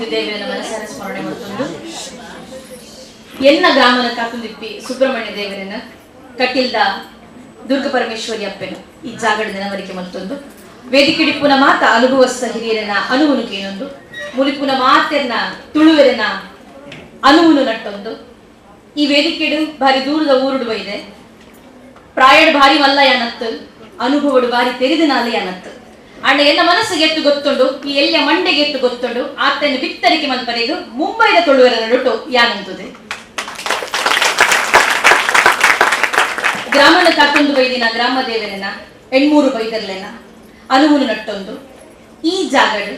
ದೇವರನ್ನ ಮನಸಾರ ಸ್ಮರಣೆ ಮತ್ತೊಂದು ಎನ್ನ ಗ್ರಾಮನ ಕಾತುಂದಿಪ್ಪಿ ಸುಬ್ರಹ್ಮಣ್ಯ ದೇವರನ್ನ ಕಟ್ಟಿಲ್ದ ದುರ್ಗ ಪರಮೇಶ್ವರಿ ಅಪ್ಪೆನ ಈ ಜಾಗಡ ನೆನವರಿಕೆ ಮತ್ತೊಂದು ವೇದಿಕೆಡಿಪ್ಪುನ ಮಾತ ಅನುಭವಸ್ಥ ಹಿರಿಯರನ ಅನುವುನು ಕೇನೊಂದು ಮುಲಿಪುನ ಮಾತೆರ್ನ ತುಳುವೆರನ ಅನುವುನು ನಟ್ಟೊಂದು. ಈ ವೇದಿಕೆಡು ಭಾರಿ ದೂರದ ಊರುಡುವ ಇದೆ. ಪ್ರಾಯಡ್ ಭಾರಿ ಮಲ್ಲ ಯಾನತ್ತು, ಅನುಭವಡು ಭಾರಿ ತೆರಿದ ನಾಲೆ ಯಾನತ್ತು. ಅಂಡ ಎನ್ನ ಮನಸ್ಸಿಗೆ ಎತ್ತು ಗೊತ್ತುಂಡು, ಈ ಎಲ್ಲ ಮಂಡೆಗೆ ಎತ್ತು ಗೊತ್ತುಂಡು, ಆತನ ಬಿತ್ತರಿಕೆ ಮಲ್ಪನೆಗು ಮುಂಬೈದ ತುಳುವರ ನಡುಟು ಯಾನಂತದೆ. ಗ್ರಾಮನ ಕಾತೊಂದು ಬೈದಿನ ಗ್ರಾಮ ದೇವರನ ಎಣ್ಮೂರು ಬೈದರ್ಲೆನ ಅನುವುನು ನಟ್ಟೊಂದು ಈ ಜಾಗಡ್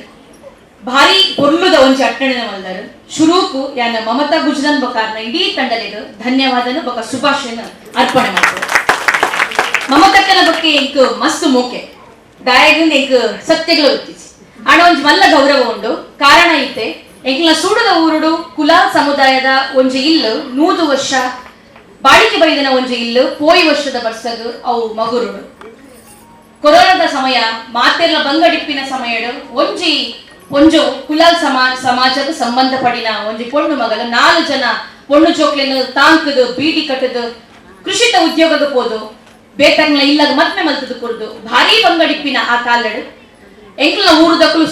ಭಾರಿ ಪೊರ್ಲುದ ಒಂಜಿ ಅಟ್ಟಣೆ ಮಲ್ದರು. ಶುರೂಕು ಯಾನ ಮಮತಾ ಗುಜ್ರನ್ ಬಕಾರ್ನ ಇಡೀ ತಂಡಲಿಗ ಧನ್ಯವಾದನು ಬೊಕ ಶುಭಾಶಯನ ಅರ್ಪಣೆ ಮಾಡ್ತಾರೆ. ಮಮತಕ್ಕನ ಬಗ್ಗೆ ಎಂಕ್ ಮಸ್ತ್ ಮೋಕೆ, ದಾಯಗನ್ ಎಂಕ್ ಸತ್ಯಗಳು ಗೊತ್ತಿச்சு. ಅಣ ಒಂಜಿ ಮಲ್ಲ ಗೌರವ ಉಂಡು. ಕಾರಣ ಐತೆ, ಎಂಕ್ಲ ಸೂಡದ ಊರುಡು ಕುಲಾಲ್ ಸಮುದಾಯದ ಒಂಜಿ ಇಲ್ಲು 100 ವರ್ಷ ಬಾಳಿಕೆ ಬೈದನ ಒಂಜಿ ಇಲ್ಲು ಪೋಯಿ ವರ್ಷದ ಬರ್ಸಗ್ ಅವು ಮಗುರುಡು. ಕೊರೋನಾದ ಸಮಯ ಮಾತೆರ್ಲ ಬಂಗಡಿಪ್ಪಿನ ಸಮಯಡು ಒಂಜಿ ಒಂಜು ಕುಲಾಲ್ ಸಮಾಜದ ಸಂಬಂಧಪಡಿನ ಒಂಜಿ ಪೊಣ್ಣು ಮಗಲು 4 ಜನ ಪೊಣ್ಣು ಜೋಕ್ಲೆನ್ ತಾಂಕದು ಬೀಡಿ ಕಟ್ಟದು ಕೃಷಿತ ಉದ್ಯೋಗದ ಪೋದು ಬೇತಂಗ್ಲ ಇಲ್ಲಗ ಮದ್ಮೆ ಮಲ್ತದ ಕೊರ್ದು ಭಾರಿ ಬಂಗಡಿಪ್ಪಿನ ಆ ಕಾಲಡು ಎಂಕುಲ್ನ ಊರುದಕ್ಕಲು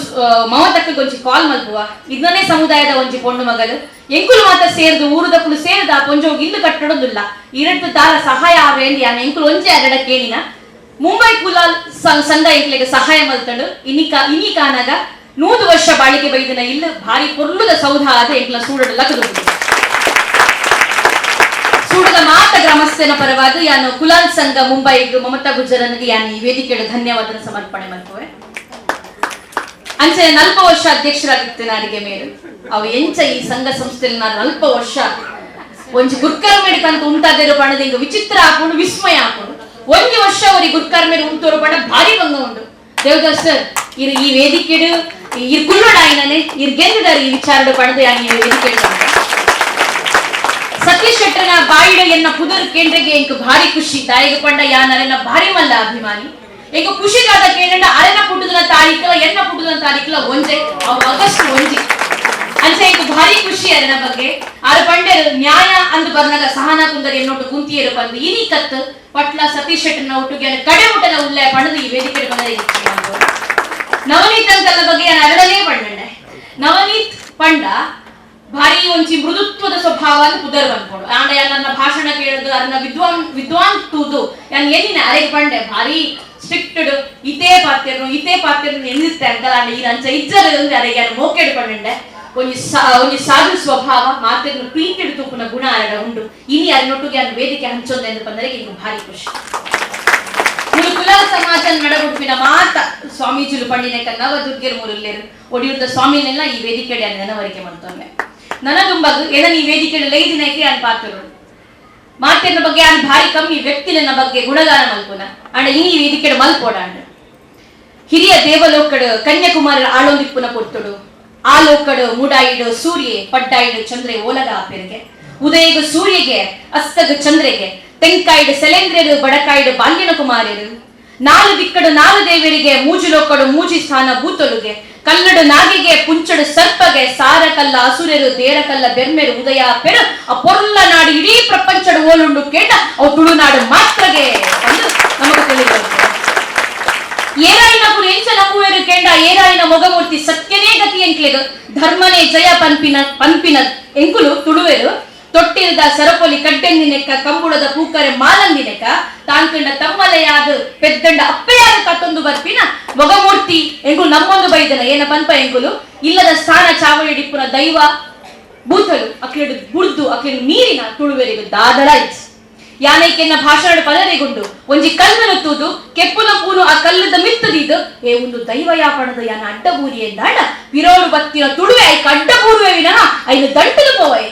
ಮಮತಕ್ಕಲು ಒಂಜಿ ಕಾಲ್ ಮಲ್ಪುವ. ಇದನ್ನೇ ಸಮುದಾಯದ ಒಂಜಿ ಪೊಣ್ಣು ಮಗಲು ಎಂಕುಲು ಮಾತ ಸೇರ್ದು ಊರುದಕ್ಕಲು ಸೇರ್ದ ಆ ಪೊಂಜೋಗ್ ಇಲ್ಲು ಕಟ್ಟಡೊಂದುಲ್ಲ ಇರಟ್ಟು ತಾರ ಸಹಾಯ ಆವೆ ಯಾನ ಎಂಕುಲು ಒಂಜಿ ಅರಡ ಕೇಳಿನ. ಮುಂಬೈ ಕುಲಾಲ್ ಸಂಘ ಎಂಕ್ಲೆಗೆ ಸಹಾಯ ಮಲ್ತಂಡು ಇನಿ ಕಾನಾಗ 100 ವರ್ಷ ಬಾಳಿಕೆ ಬೈದಿನ ಇಲ್ಲು ಭಾರಿ ಪೊರ್ಲುದ ಸೌಧ ಆದ ಎಂಕ್ಲ ಸೂಡಡು ಲಕದು. ಸೂಡದ ಮಾತ ಗ್ರಾಮಸ್ಥನ ಪರವಾದ ಯಾನು ಕುಲಾಲ್ ಸಂಘ ಮುಂಬೈಗೆ ಮಮತಾ ಗುಜ್ಜರನಿಗೆ ಯಾನು ಈ ವೇದಿಕೆಯ ಧನ್ಯವಾದ ಸಮರ್ಪಣೆ ಮಲ್ಪುವೆ. ಅಂಚೆ 40 ವರ್ಷ ಅಧ್ಯಕ್ಷರಾಗಿತ್ತು ನಾರಿಗೆ ಮೇರು ಅವು ಎಂಚ ಈ ಸಂಘ ಸಂಸ್ಥೆಯಲ್ಲಿ ನಾನು 40 ವರ್ಷ ಒಂಜಿ ಗುರ್ಕರ್ ಮೇಡಿ ಕಂತ ಉಂಟಾದಿರೋ ಪಣದ ಹಿಂಗ ವಿಚಿತ್ರ ಹಾಕೊಂಡು ವಿಸ್ಮಯ ಹಾಕೊಂಡು ಒಂಜಿ ವರ್ಷ ಅವರಿಗೆ ಗುರ್ಕರ್ ಮೇರೆ ಉಂಟೋರು ಪಣ ಭಾರಿ ಭಂಗ ಉಂಡು. ದೇವದಾಸ್ ಸರ್, ಇರು ಈ ವೇದಿಕೆಡು ಇರ್ ಕುಲ್ಲೋಡಾಯಿನೇ ಇರ್ ಗೆಂದಿದಾರೆ ಈ ವಿಚಾರದ ಪಣದ ಯಾನು ಈ ವೇದಿಕೆಡು. ಸತೀಶ್ ಶೆಟ್ಟರ್ನ ಬಾಯಿಡ ಎನ್ನ ಪುದರ್ ಕೇಂದ್ರಗೆ ಎಂಕ್ ಭಾರಿ ಖುಷಿ. ದಾಯಿಗ ಪಂಡ ಯಾನ್ ಅರೆನ ಭಾರಿ ಮಲ್ಲ ಅಭಿಮಾನಿ. ಎಂಕ್ ಖುಷಿಗಾದ ಕೇಂದ್ರ ಅರೆನ ಪುಟ್ಟುದನ ತಾರೀಕಲ ಎನ್ನ ಪುಟ್ಟುದನ ತಾರೀಕಲ ಒಂಜೆ, ಅವು ಆಗಸ್ಟ್ ಒಂಜಿ. ಅಂಚೆ ಎಂಕ್ ಭಾರಿ ಖುಷಿ ಅರೆನ ಬಗ್ಗೆ. ಆರು ಪಂಡೆರು ನ್ಯಾಯ ಅಂದು ಬರ್ನಾಗ ಸಹನಾ ಕುಂದರ್ ಎನ್ನೊಟ್ಟು ಕುಂತಿಯರು ಬಂದು ಇನಿ ಕತ್ತು ಪಟ್ಲ ಸತೀಶ್ ಶೆಟ್ಟರ್ನ ಒಟ್ಟುಗೆ ಕಡೆ ಮುಟ್ಟದ ಉಲ್ಲೆ ಪಣದು ಈ ವೇದಿಕೆ ಬಂದ. ನವನೀತ್ ಅಂಕಲ್ನ ಬಗ್ಗೆ ನಾನು ಅರಡಲೇ ಪಂಡೆ. ನವನೀತ್ ಪಂಡ ಭಾರಿ ಒಂಜಿ ಮೃದುತ್ವದ ಸ್ವಭಾವ ಅಂತ ಪುದರ್ ಬಂದ್ಕೊಂಡು ಆಂಡ ನನ್ನ ಭಾಷಣ ಕೇಳುದು ಅದನ್ನ ವಿದ್ವಾನ್ ವಿದ್ವಾನ್ ತೂದು ಯಾನ್ ಎನ್ನಿನ ಅರೆಗೆ ಪಂಡೆ ಭಾರಿ ಸ್ಟ್ರಿಕ್ಟೆಡ್ ಇತೇ ಪಾತ್ಯನು ಇತೇ ಪಾತ್ಯನು ಎನ್ನಿತ್ತೆ ಅಂಕಲ್. ಆಂಡ ಈ ಅಂಚ ಇಜ್ಜರ ಅಂದ್ರೆ ಅರೆಗೆ ಯಾನ್ ಮೋಕೆಡ್ ಪಂಡೆ. ಒಂಜಿ ಒಂಜಿ ಸಾಧು ಸ್ವಭಾವ, ಮಾತೆರ್ನ ಪ್ರೀತಿಡ್ ತೂಪುನ ಗುಣ ಅರಡ ಉಂಡು. ಇನಿ ಅರೆನೊಟ್ಟಿಗೆ ಯಾನ್ ವೇದಿಕೆ ಹಂಚೊಂದೆ ಎಂದು ಬಂದರೆ ಇಂಕ್ ಭಾರಿ ಖುಷಿ. ಮುಲು ಕುಲಾಲ್ ಸಮಾಜ ನಡಗುಡ್ಪಿನ ಮಾತ ಸ್ವಾಮೀಜಿಲು ಪಂಡಿನೆಕ ನವದುರ್ಗೆರು ಮುರುಲ್ಲೇರು ಒಡಿಯುರ್ದ ಸ್ವಾಮಿನೆಲ್ಲ ಈ ವೇದಿಕೆ ನೆನವರಿಕೆ ಮಂತೊಮ್ಮೆ ನನದುಂಬಗ್ ಎನ ಈ ವೇದಿಕೆ ಲೈದಿನಕ್ಕೆ ಯಾನ್ ಪಾತ್ರರು ಮಾತೆರ್ನ ಬಗ್ಗೆ ಯಾನ್ ಭಾರಿ ಕಮ್ಮಿ ವ್ಯಕ್ತಿನ ಬಗ್ಗೆ ಗುಣಗಾನ ಮಲ್ಪುನ. ಅಂಡ ಇನಿ ಈ ವೇದಿಕೆ ಮಲ್ಪೋಡಾಂಡ. ಹಿರಿಯ ದೇವಲೋಕಡು ಕನ್ಯಾಕುಮಾರರ ಆಳೊಂದಿಪ್ಪುನ ಪೊರ್ತುಡು ಆ ಲೋಕಡು ಮೂಡಾಯಿಡು ಸೂರ್ಯೆ ಪಡ್ಡಾಯಿಡು ಚಂದ್ರೆ ಓಲಗ ಆಪೆರಿಗೆ ಉದಯಗು ಸೂರ್ಯಗೆ ಅಸ್ತಗು ಚಂದ್ರೆಗೆ ತೆಂಕಾಯಿಡು ಸೆಲೇಂದ್ರರು ಬಡಕಾಯಿಡು ಬಾಲ್ಯನ ಕುಮಾರರು ನಾಲು ದಿಕ್ಕಡು ನಾಲು ದೇವರಿಗೆ ಮೂಜು ಲೋಕಡು ಮೂಜಿ ಸ್ಥಾನ ಭೂತೊಲುಗೆ ಕಲ್ಲಡು ನಾಗಿಗೆ ಪುಂಚಡು ಸರ್ಪಗೆ ಸಾರ ಕಲ್ಲ ಅಸುರರು ದೇರ ಕಲ್ಲ ಬೆರ್ಮೆರು ಉದಯ ಪೆರು ಆ ಪೊರ್ಲ ನಾಡು ಇಡೀ ಪ್ರಪಂಚಡು ಓಲುಂಡು ಕೇಟ ಅವು ತುಳುನಾಡು ಮಾತ್ರಗೆ ಅಂದು ನಮಗೆ ತಿಳಿದು. ಏರಾಯಿನ ಕುಲು ಎಂಚ ನಂಬುವೆರು ಕೇಂಡ ಏರಾಯಿನ ಮೊಗಮೂರ್ತಿ ಸತ್ಯನೇ ಗತಿ ಎಂಕ್ಲೆಗ್ ಧರ್ಮನೇ ಜಯ ಪನ್ಪಿನ ಪನ್ಪಿನ ಎಂಕುಲು ತುಳುವೆರು. ತೊಟ್ಟಿಲ್ದ ಸರಪೊಲಿ ಕಡ್ಡೆಂದಿನೆಕ್ಕ ಕಂಬುಳದ ಪೂಕರೆ ಮಾಲಂದಿನೆಕ್ಕ ತಾಂಕಂಡ ತಮ್ಮಲೆಯಾದ ಪೆದ್ದಂಡ ಅಪ್ಪೆಯಾದ ಕತ್ತೊಂದು ಬರ್ಪಿನ ಮೊಗಮೂರ್ತಿ ಎಂಕುಲು ನಮ್ಮೊಂದು ಬೈದನ ಏನ ಪನ್ಪ ಎಂಕುಲು ಇಲ್ಲದ ಸ್ಥಾನ ಚಾವಳಿಡಿಪ್ಪುನ ದೈವ ಬೂತಲು ಅಕ್ಲೆಡು ಬುಡ್ದು ಅಕ್ಲೆಡು ಮೀರಿನ ತುಳುವೆರಿಗು ದಾದಲ ಇತ್ತು. ಯಾನೈಕೆನ್ನ ಭಾಷಣ ಪದರೆಗುಂಡು ಒಂಜಿ ಕಲ್ಲನ್ನು ತೂದು ಕೆಪ್ಪುನ ಪೂನು ಆ ಕಲ್ಲದ ಮಿತ್ತದಿದ್ದು ಏ ಒಂದು ದೈವ ಯಾಪಣದ ಯಾನ ಅಡ್ಡಬೂರಿ ಎಂದಾಂಡ ಪಿರೋಡು ಬತ್ತಿನ ತುಳುವೆ ಐಕ ಅಡ್ಡಬೂರುವೆ ವಿನಃ ಐನು ದಂಟದು ಪೋವೈ.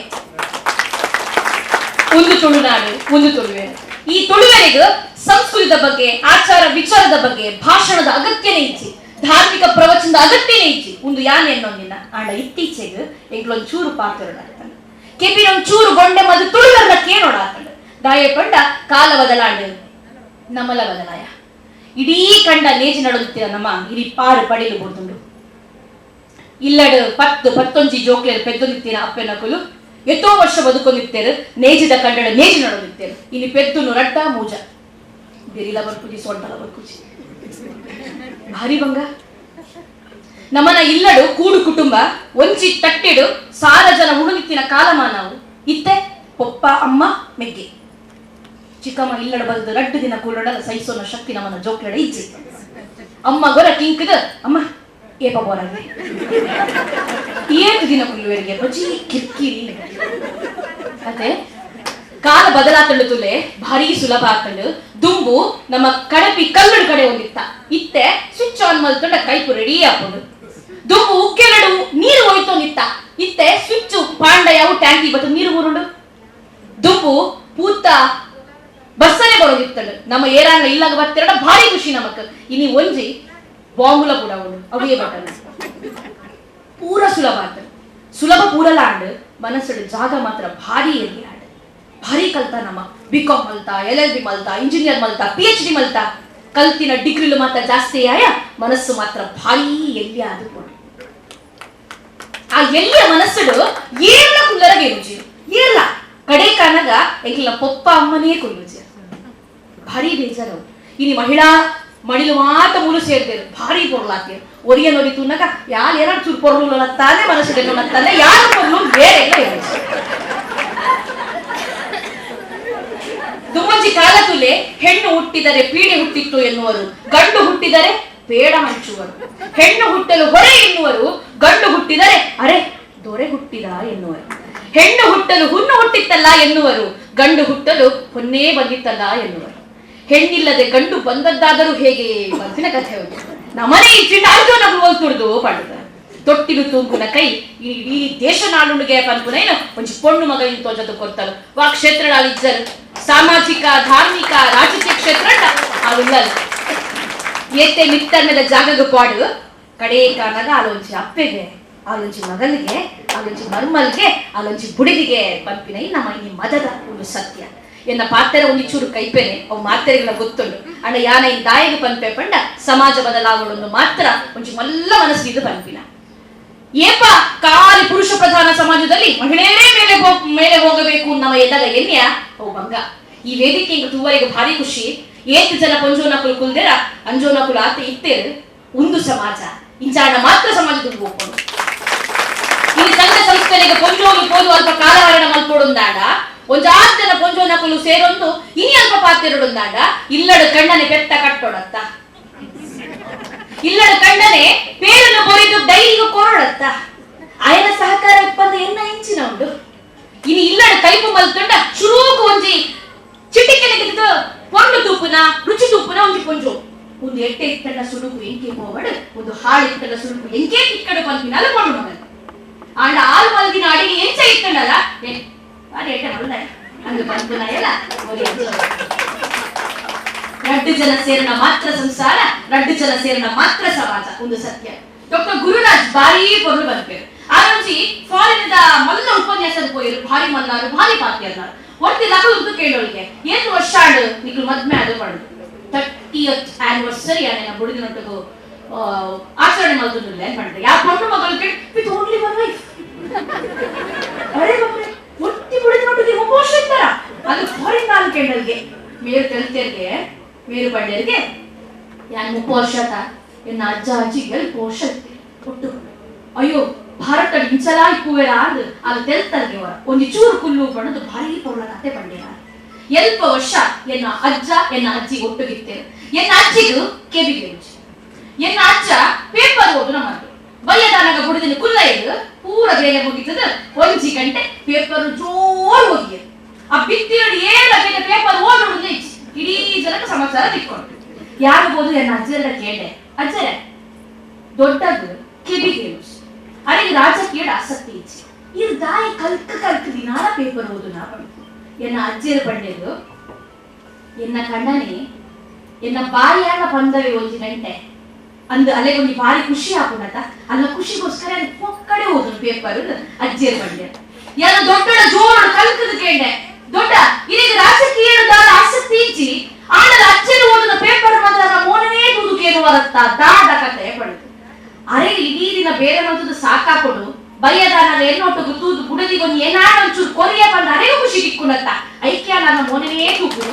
ಒಂದು ತುಳುನಾಡು, ಒಂದು ತುಳುವೆ. ಈ ತುಳುವೆರಿಗ ಸಂಸ್ಕೃತದ ಬಗ್ಗೆ, ಆಚಾರ ವಿಚಾರದ ಬಗ್ಗೆ ಭಾಷಣದ ಅಗತ್ಯನೇ ಇಚ್ಚಿ, ಧಾರ್ಮಿಕ ಪ್ರವಚನದ ಅಗತ್ಯನೇ ಇಚ್ಚಿ ಒಂದು ಯಾನ್ ಎನ್ನೊಂದಿನ. ಆಂಡ ಇತ್ತೀಚೆಗೆ ಎಂಕ್ಲೊಂದು ಚೂರು ಪಾತ್ರನಾಗ್ತಾನೆ ಕೆಪಿನೊಂದು ಚೂರು ಗೊಂಡೆ ಮದು ತುಳುವರ್ನ ಕೇನೋಡಾತಂಡು. ದಾಯ ಪಂಡ ಕಾಲ ಬದಲಾಂಡು ನಮಲ ಬದಲಾಯ. ಇಡೀ ಕಂಡ ನೇಜಿ ನಡುತ್ತಿರ ನಮ್ಮ ಇಡೀ ಪಾರು ಪಡಿಲು ಬೋರ್ದುಂಡು. ಇಲ್ಲಡು 10 ಪತ್ತೊಂಜಿ ಜೋಕ್ಲೇರು ಪೆದ್ದೊಂದಿತ್ತೀನ ಅಪ್ಪೆನಕುಲು ಎತ್ತೋ ವರ್ಷ ಬದುಕೊಂಡಿತ್ತೇರು ನೇಜಿದ ಕಂಡಡ ನೇಜಿ ನಡೊಂದಿತ್ತೇರು ಇಲ್ಲಿ ಪೆದ್ದುನು ರಡ್ಡ ಮೂಜ ಬೆರಿಲ ಬರ್ಪುಜಿ ಸೊಂಟಲ ಬರ್ಪುಜಿ ಭಾರಿ ಬಂಗ. ನಮನ ಇಲ್ಲಡು ಕೂಡು ಕುಟುಂಬ ಒಂಜಿ ತಟ್ಟಿಡು ಸಾರ ಜನ ಉಣುನಿತ್ತಿನ ಕಾಲಮಾನವು ಇತ್ತೆ ಪೊಪ್ಪ ಅಮ್ಮ ಮೆಗ್ಗೆ ಚಿಕ್ಕಮ್ಮ ಇಲ್ಲಡ ಬಲ್ದು ರಡ್ಡು ದಿನ ಕೂಡಲ ಸಹಿಸೋನ ಶಕ್ತಿ ನಮ್ಮನ ಜೋಕ್ಲಡ ಇಜ್ಜಿ. ಅಮ್ಮ ಗೊರ ಕಿಂಕದ ಅಮ್ಮ ಏಪ ಬೋರಾಗಿ ಏಳು ದಿನ ಕುಲ್ಲುವರಿಗೆ ಬಜಿ ಕಿರ್ಕಿರಿ ಅದೇ ಕಾಲ ಬದಲಾತಂಡು ತುಲೆ ಭಾರಿ ಸುಲಭ ಆತಂಡು. ದುಂಬು ನಮ್ಮ ಕಡಪಿ ಕಲ್ಲಡು ಕಡೆ ಒಂದಿತ್ತ ಇತ್ತೆ ಸ್ವಿಚ್ ಆನ್ ಮಲ್ತಂಡ ಕೈಪು ರೆಡಿ ಹಾಕೊಂಡು. ದುಂಬು ಉಕ್ಕೆಲಡು ನೀರು ಹೋಯ್ತೊಂದಿತ್ತ ಇತ್ತೆ ಸ್ವಿಚ್ ಪಾಂಡ ಯಾವ ಟ್ಯಾಂಕಿ ಬತ್ತು ನೀರು ಊರುಂಡು. ದುಂಬು ಪೂತ ಬಸ್ಸನೆ ಬರೋದಿತ್ತಳು ನಮ್ಮ ಏರಾಂಗ ಇಲ್ಲಾಗ ಬರ್ತಿರಡ ಭಾರಿ ಖುಷಿ ನಮಕ್. ಇನಿ ಒಂಜಿ ಬಾಂಬುಲ ಕೂಡ ಉಂಡು ಅವೇ ಬಟನ್ ಪೂರ ಸುಲಭ ಆತಳು. ಸುಲಭ ಪೂರಲ ಆಂಡ್ ಮನಸ್ಸು ಜಾಗ ಮಾತ್ರ ಭಾರಿ ಎಲ್ಲಿ ಆಂಡ್ ಭಾರಿ ಕಲ್ತ ನಮ್ಮ ಬಿ.ಕಾಂ ಮಲ್ತ ಎಲ್.ಎಲ್.ಬಿ ಮಲ್ತ ಇಂಜಿನಿಯರ್ ಮಲ್ತ ಪಿ.ಎಚ್.ಡಿ ಮಲ್ತ ಕಲ್ತಿನ ಡಿಗ್ರಿಲು ಮಾತ್ರ ಜಾಸ್ತಿ ಆಯ ಮನಸ್ಸು ಮಾತ್ರ ಭಾರಿ ಎಲ್ಲಿ ಅದು ಕೊಡು. ಆ ಎಲ್ಲಿಯ ಮನಸ್ಸುಡು ಏರ್ಲ ಕುಲ್ಲರಗೆ ರುಚಿ ಏರ್ಲ ಕಡೆ ಕಾನಗ ಎಂಕಿಲ್ಲ ಪೊಪ್ಪ ಅಮ್ಮನೇ ಕುಲ್ಲುಜಿ ಭಾರಿ ಬೇಜಾರು. ಇನಿ ಮಹಿಳಾ ಮಡಿಲು ಮಾತ ಮೂಲು ಸೇರ್ತೇರು ಭಾರಿ ಪೊರ್ಲಾತೇರು ಒರಿಯ ನೋಡಿ ತುನ್ನಕ ಯಾರು ಏನಾರು ಚೂರು ಪೊರ್ಲು ತಾನೆ ಮನಸ್ಸು ತಾನೆ ಯಾರು ಪೊರ್ಲು ಬೇರೆ ಎಲ್ಲ ದುಮ್ಮಂಜಿ ಕಾಲ ತುಲೆ ಹೆಣ್ಣು ಹುಟ್ಟಿದರೆ ಪೀಡೆ ಹುಟ್ಟಿತ್ತು ಎನ್ನುವರು, ಗಂಡು ಹುಟ್ಟಿದರೆ ಪೇಡ ಹಂಚುವರು. ಹೆಣ್ಣು ಹುಟ್ಟಲು ಹೊರೆ ಎನ್ನುವರು, ಗಂಡು ಹುಟ್ಟಿದರೆ ಅರೆ ದೊರೆ ಹುಟ್ಟಿದ ಎನ್ನುವರು. ಹೆಣ್ಣು ಹುಟ್ಟಲು ಹುಣ್ಣು ಹುಟ್ಟಿತ್ತಲ್ಲ ಎನ್ನುವರು, ಗಂಡು ಹುಟ್ಟಲು ಹೊನ್ನೇ ಬಂದಿತ್ತಲ್ಲ ಎನ್ನುವರು. ಹೆಣ್ಣಿಲ್ಲದೆ ಗಂಡು ಬಂದದ್ದಾದರೂ ಹೇಗೆ ಬಂದಿನ ಕಥೆ ಉಂಟು. ನಮ್ಮನೆ ಇಚ್ಚಿಟ್ಟು ಅರ್ಜುನ ಹೋಲ್ತುಡ್ದು ಪಂಡದ ತೊಟ್ಟಿಲು ತೂಂಕುನ ಕೈ ಇಡೀ ದೇಶ ನಾಡುಣಿಗೆ ಪನ್ಪುನೇನು ಒಂಜಿ ಪೊಣ್ಣು ಮಗಳಿನ ತೋಜದು ಕೊಡ್ತಾಳು. ವಾ ಕ್ಷೇತ್ರ ಇಜ್ಜರು ಸಾಮಾಜಿಕ ಧಾರ್ಮಿಕ ರಾಜಕೀಯ ಕ್ಷೇತ್ರ ಅವುಳ್ಳಲ್ಲ ಏತೆ ಮಿತ್ತರ್ನದ ಜಾಗಗ ಪಾಡು ಕಡೆ ಕಾನಾಗ ಆಲೊಂಜಿ ಅಪ್ಪೆಗೆ ಆಲೊಂಜಿ ಮಗನಿಗೆ ಆಲೊಂಜಿ ಮರ್ಮಲ್ಗೆ ಆಲೊಂಜಿ ಬುಡಿದಿಗೆ ಪನ್ಪಿನ ನಮ್ಮ ಈ ಮದದ ಒಂದು ಸತ್ಯ. ಎನ್ನ ಪಾತ್ರೆ ಒಂದು ಚೂರು ಕೈಪೇನೆ ಅವು ಮಾತೆರೆಗಳ ಗೊತ್ತುಂಡು ಅಣ್ಣ ಯಾನ ಈ ದಾಯಗ ಪನ್ಪೆ ಪಂಡ ಸಮಾಜ ಬದಲಾವಣೆ ಮಾತ್ರ ಒಂಜಿ ಮಲ್ಲ ಮನಸ್ಸು ಇದು ಪನ್ಪಿನ. ಏಪ ಖಾಲಿ ಪುರುಷ ಪ್ರಧಾನ ಸಮಾಜದಲ್ಲಿ ಮಹಿಳೆಯರೇ ಮೇಲೆ ಹೋಗಬೇಕು ನಮ್ಮ ಎದಾಗ ಎನ್ಯ ಅವು ಭಂಗ. ಈ ವೇದಿಕೆ ತೂವರೆಗೆ ಭಾರಿ ಖುಷಿ. ಏತ್ ಜನ ಪೊಂಜೋನಕುಲು ಕುಲ್ದೇರ ಅಂಜೋನಕುಲು ಆತ ಇತ್ತೇರು ಒಂದು ಸಮಾಜ ಇಂಚಾಣ ಮಾತ್ರ ಸಮಾಜದ ಹೋಗ್ಕೊಂಡು ಈ ಸಂಘ ಸಂಸ್ಥೆಗೆ ಪೊಂಜೋಲು ಪೋದು ಅಲ್ಪ ಕಾಲಹರಣ ಮಲ್ಪೊಡುಂದಾಂಡ ಒಂಜಾತ್ ಜನ ಪೊಂಜೋನಕುಲು ಸೇರೊಂದು ಇನಿ ಅಲ್ಪ ಪಾತೆರೊಡುಂದಾಂಡ ಇಲ್ಲಡು ಕಣ್ಣನೆ ಪೆತ್ತ ಕಟ್ಟೊಡತ್ತ ಇಲ್ಲಡು ಕಣ್ಣನೆ ಪೇರನ್ನು ಬೊರಿದು ಡೈರಿಗೂ ಕೊರೊಡತ್ತ ಆಯನ ಸಹಕಾರ ಇಪ್ಪಂದ ಎನ್ನ ಇಂಚಿನ ಉಂಡು. ಇನಿ ಇಲ್ಲಡು ಕೈಪು ಮಲ್ತಂಡ ಶುರೂಕು ಒಂಜಿ ಚಿಟಿಕೆನೆಗೆದು ಪೊಣ್ಣು ತೂಪುನ ರುಚಿ ತೂಪುನ ಒಂಜಿ ಪೊಂಜು ಒಂದು ಎಟ್ಟೆ ಇತ್ತಂಡ ಸುಡುಕು ಎಂಕೆ ಹೋವಡು ಒಂದು ಹಾಳು ಇತ್ತಂಡ ಸುಡುಕು ಎಂಕೆ ತಿಕ್ಕಡು ಪನ್ಪಿನಲ್ಲ ಪೊಣ್ಣು ಮಗನ್. ಆಂಡ ಆಲ್ ಮಲ್ಗಿನ ಅಡಿಗೆ ಎಂಚ ಇತ್ತಂಡಲ್ಲ ಅದು ಎಟ್ಟೆ ಮಲ್ದ ಅಂದು ಪನ್ಪುನ ಎಲ್ಲ ರಡ್ಡು ಜನ ಸೇರಣ ಮಾತ್ರ ಸಂಸಾರ, ರಡ್ಡು ಜನ ಸೇರಣ ಮಾತ್ರ ಸಮಾಜ ಒಂದು ಸತ್ಯ. ಡಾಕ್ಟರ್ ಗುರುರಾಜ್ ಭಾರಿ ಪೊರ್ಲು ಬರ್ಪೇರು ಆರಂಜಿ ಫಾರಿನ್ the ಮಲ್ಲ ಉಪನ್ಯಾಸದ ಪೋಯಿರು ಭಾರಿ ಮಲ್ಲಾರು ಭಾರಿ ಪಾತ್ಯರ್ನಾರು ಒಟ್ಟಿ ಲಗು ಕೇಳೋಳಿಗೆ ಏಳು ವರ್ಷ ಆಡು ನಿಕ್ಲು ಮದ್ಮೆ ಅದು ಪಂಡು 30th anniversary ಆನೆ ಬುಡಿದಿನೊಟ್ಟಿಗೂ ಆಚರಣೆ ಮಲ್ತುಂಡುಲ್ಲೆ ಪಂಡ್ರೆ ಯಾವ ಪೊಣ್ಣು ಮಗಳು ಕೇಳಿ with only one wife. ಅರೆ ಬಾಪ್ರೆ ಒಟ್ಟಿ ಬುಡಿದಿನೊಟ್ಟಿಗೆ ಮುಪ್ಪ ವರ್ಷ ಇರ್ತಾರ ಅದು ಫಾರಿನ್ ನಾಲ್ ಕೇಳಲ್ಗೆ ಮೇರು ತೆಲ್ತೇರ್ಗೆ ಮೇರು ಪಂಡ್ಯರಿಗೆ ಯಾನ್ 30 ವರ್ಷ ಎನ್ನ ಅಜ್ಜ ಅಜ್ಜಿ ಎಲ್ಪ ವರ್ಷ ಒಟ್ಟು ಅಯ್ಯೋ ಭಾರತ ಇಂಚಲ ಇಪ್ಪುವೆರ ಆದ್ ಅದು ತೆಲ್ತಲ್ಗೆ ಅವರ ಒಂಜಿ ಚೂರು ಕುಲ್ಲು ಬಣ್ಣದು ಭಾರಿ ಪೊರ್ಲ ಕತೆ ಪಂಡ್ಯರ. ಎಲ್ಪ ವರ್ಷ ಎನ್ನ ಅಜ್ಜ ಎನ್ನ ಅಜ್ಜಿ ಒಟ್ಟುಗಿತ್ತೇರು ಎನ್ನ ಅಜ್ಜಿಗೂ ಕೆಬಿಗೆ ರುಚಿ ಎನ್ನ ಅಜ್ಜ ಪೇಪರ್ ಓದು ನಮ್ಮದು ಬಯ್ಯದಾನಾಗ ಬುಡಿದಿನ ಕುಲ್ಲ ಇದು ಪೂರ ಬೇಲೆ ಮುಗಿತದ ಒಂಜಿ ಗಂಟೆ ಪೇಪರ್ ಜೋರು ಓದಿಯ ಆ ಬಿತ್ತಿರಡು ಏಳ ಬೇಲೆ ಪೇಪರ್ ಓದೋಡು ಇಡೀ ಜನಕ್ಕೆ ಸಮಾಚಾರ ತಿಕ್ಕೊಂಡು ಯಾರು ಬೋದು ಎನ್ನ ಅಜ್ಜರ ಕೇಳ್ದೆ ಅಜ್ಜರೇ ದೊಡ್ಡದು ಕೆಬಿಗೆ ರುಚಿ ಅರೆಗೆ ರಾಜಕೀಯ ಆಸಕ್ತಿ ಇಚ್ಚಿ ಇದು ದಾಯಿ ಕಲ್ಕ ಕಲ್ಕ ದಿನಾಲ ಪೇಪರ್ ಓದು ನಾ ಪಂಡು ಎನ್ನ ಅಜ್ಜಿಯರು ಪಂಡೆದು ಎನ್ನ ಕಣ್ಣನೆ ಎನ್ನ ಬಾಯಿಯಾನ ಪಂದವೆ ಒಂಜಿ ಗಂಟೆ ಅಂದು ಅಲೆಗೊಂಜಿ ಭಾರಿ ಖುಷಿ ಆಪುಂಡತ ಅಲ್ಲ ಖುಷಿಗೋಸ್ಕರ ಅದು ಪೊಕ್ಕಡೆ ಓದುನು ಪೇಪರ್ ಅಜ್ಜಿಯರು ಪಂಡೆ ಎನ್ನ ದೊಡ್ಡ ಜೋರು ಕಲ್ಕದ ಕೇಂಡೆ ದೊಡ್ಡ ಇದೀಗ ರಾಜಕೀಯ ಆಸಕ್ತಿ ಇಚ್ಚಿ ಆಂಡಲ ಅಜ್ಜಿಯರು ಓದುನ ಪೇಪರ್ ಮಾತ್ರ ಮೋನನೇ ತೂದು ಕೇಳುವರತ್ತ ದಾದ ಕತೆ ಪಡೆದು ಅರೆ ಇಡೀ ದಿನ ಬೇರೆ ಮಂತದ ಸಾಕಾಕೊಡು ಬಯ್ಯದಾನ ಎನ್ನೊಟ್ಟು ತೂದು ಬುಡದಿಗೊಂದು ಏನಾಡ ಒಂಚೂರು ಕೊರಿಯ ಬಂದ ಅರೆಗೂ ಖುಷಿ ತಿಕ್ಕುನತ್ತ ಐಕ್ಯ ನನ್ನ ಮೊನೆನೇ ತೂಕುದು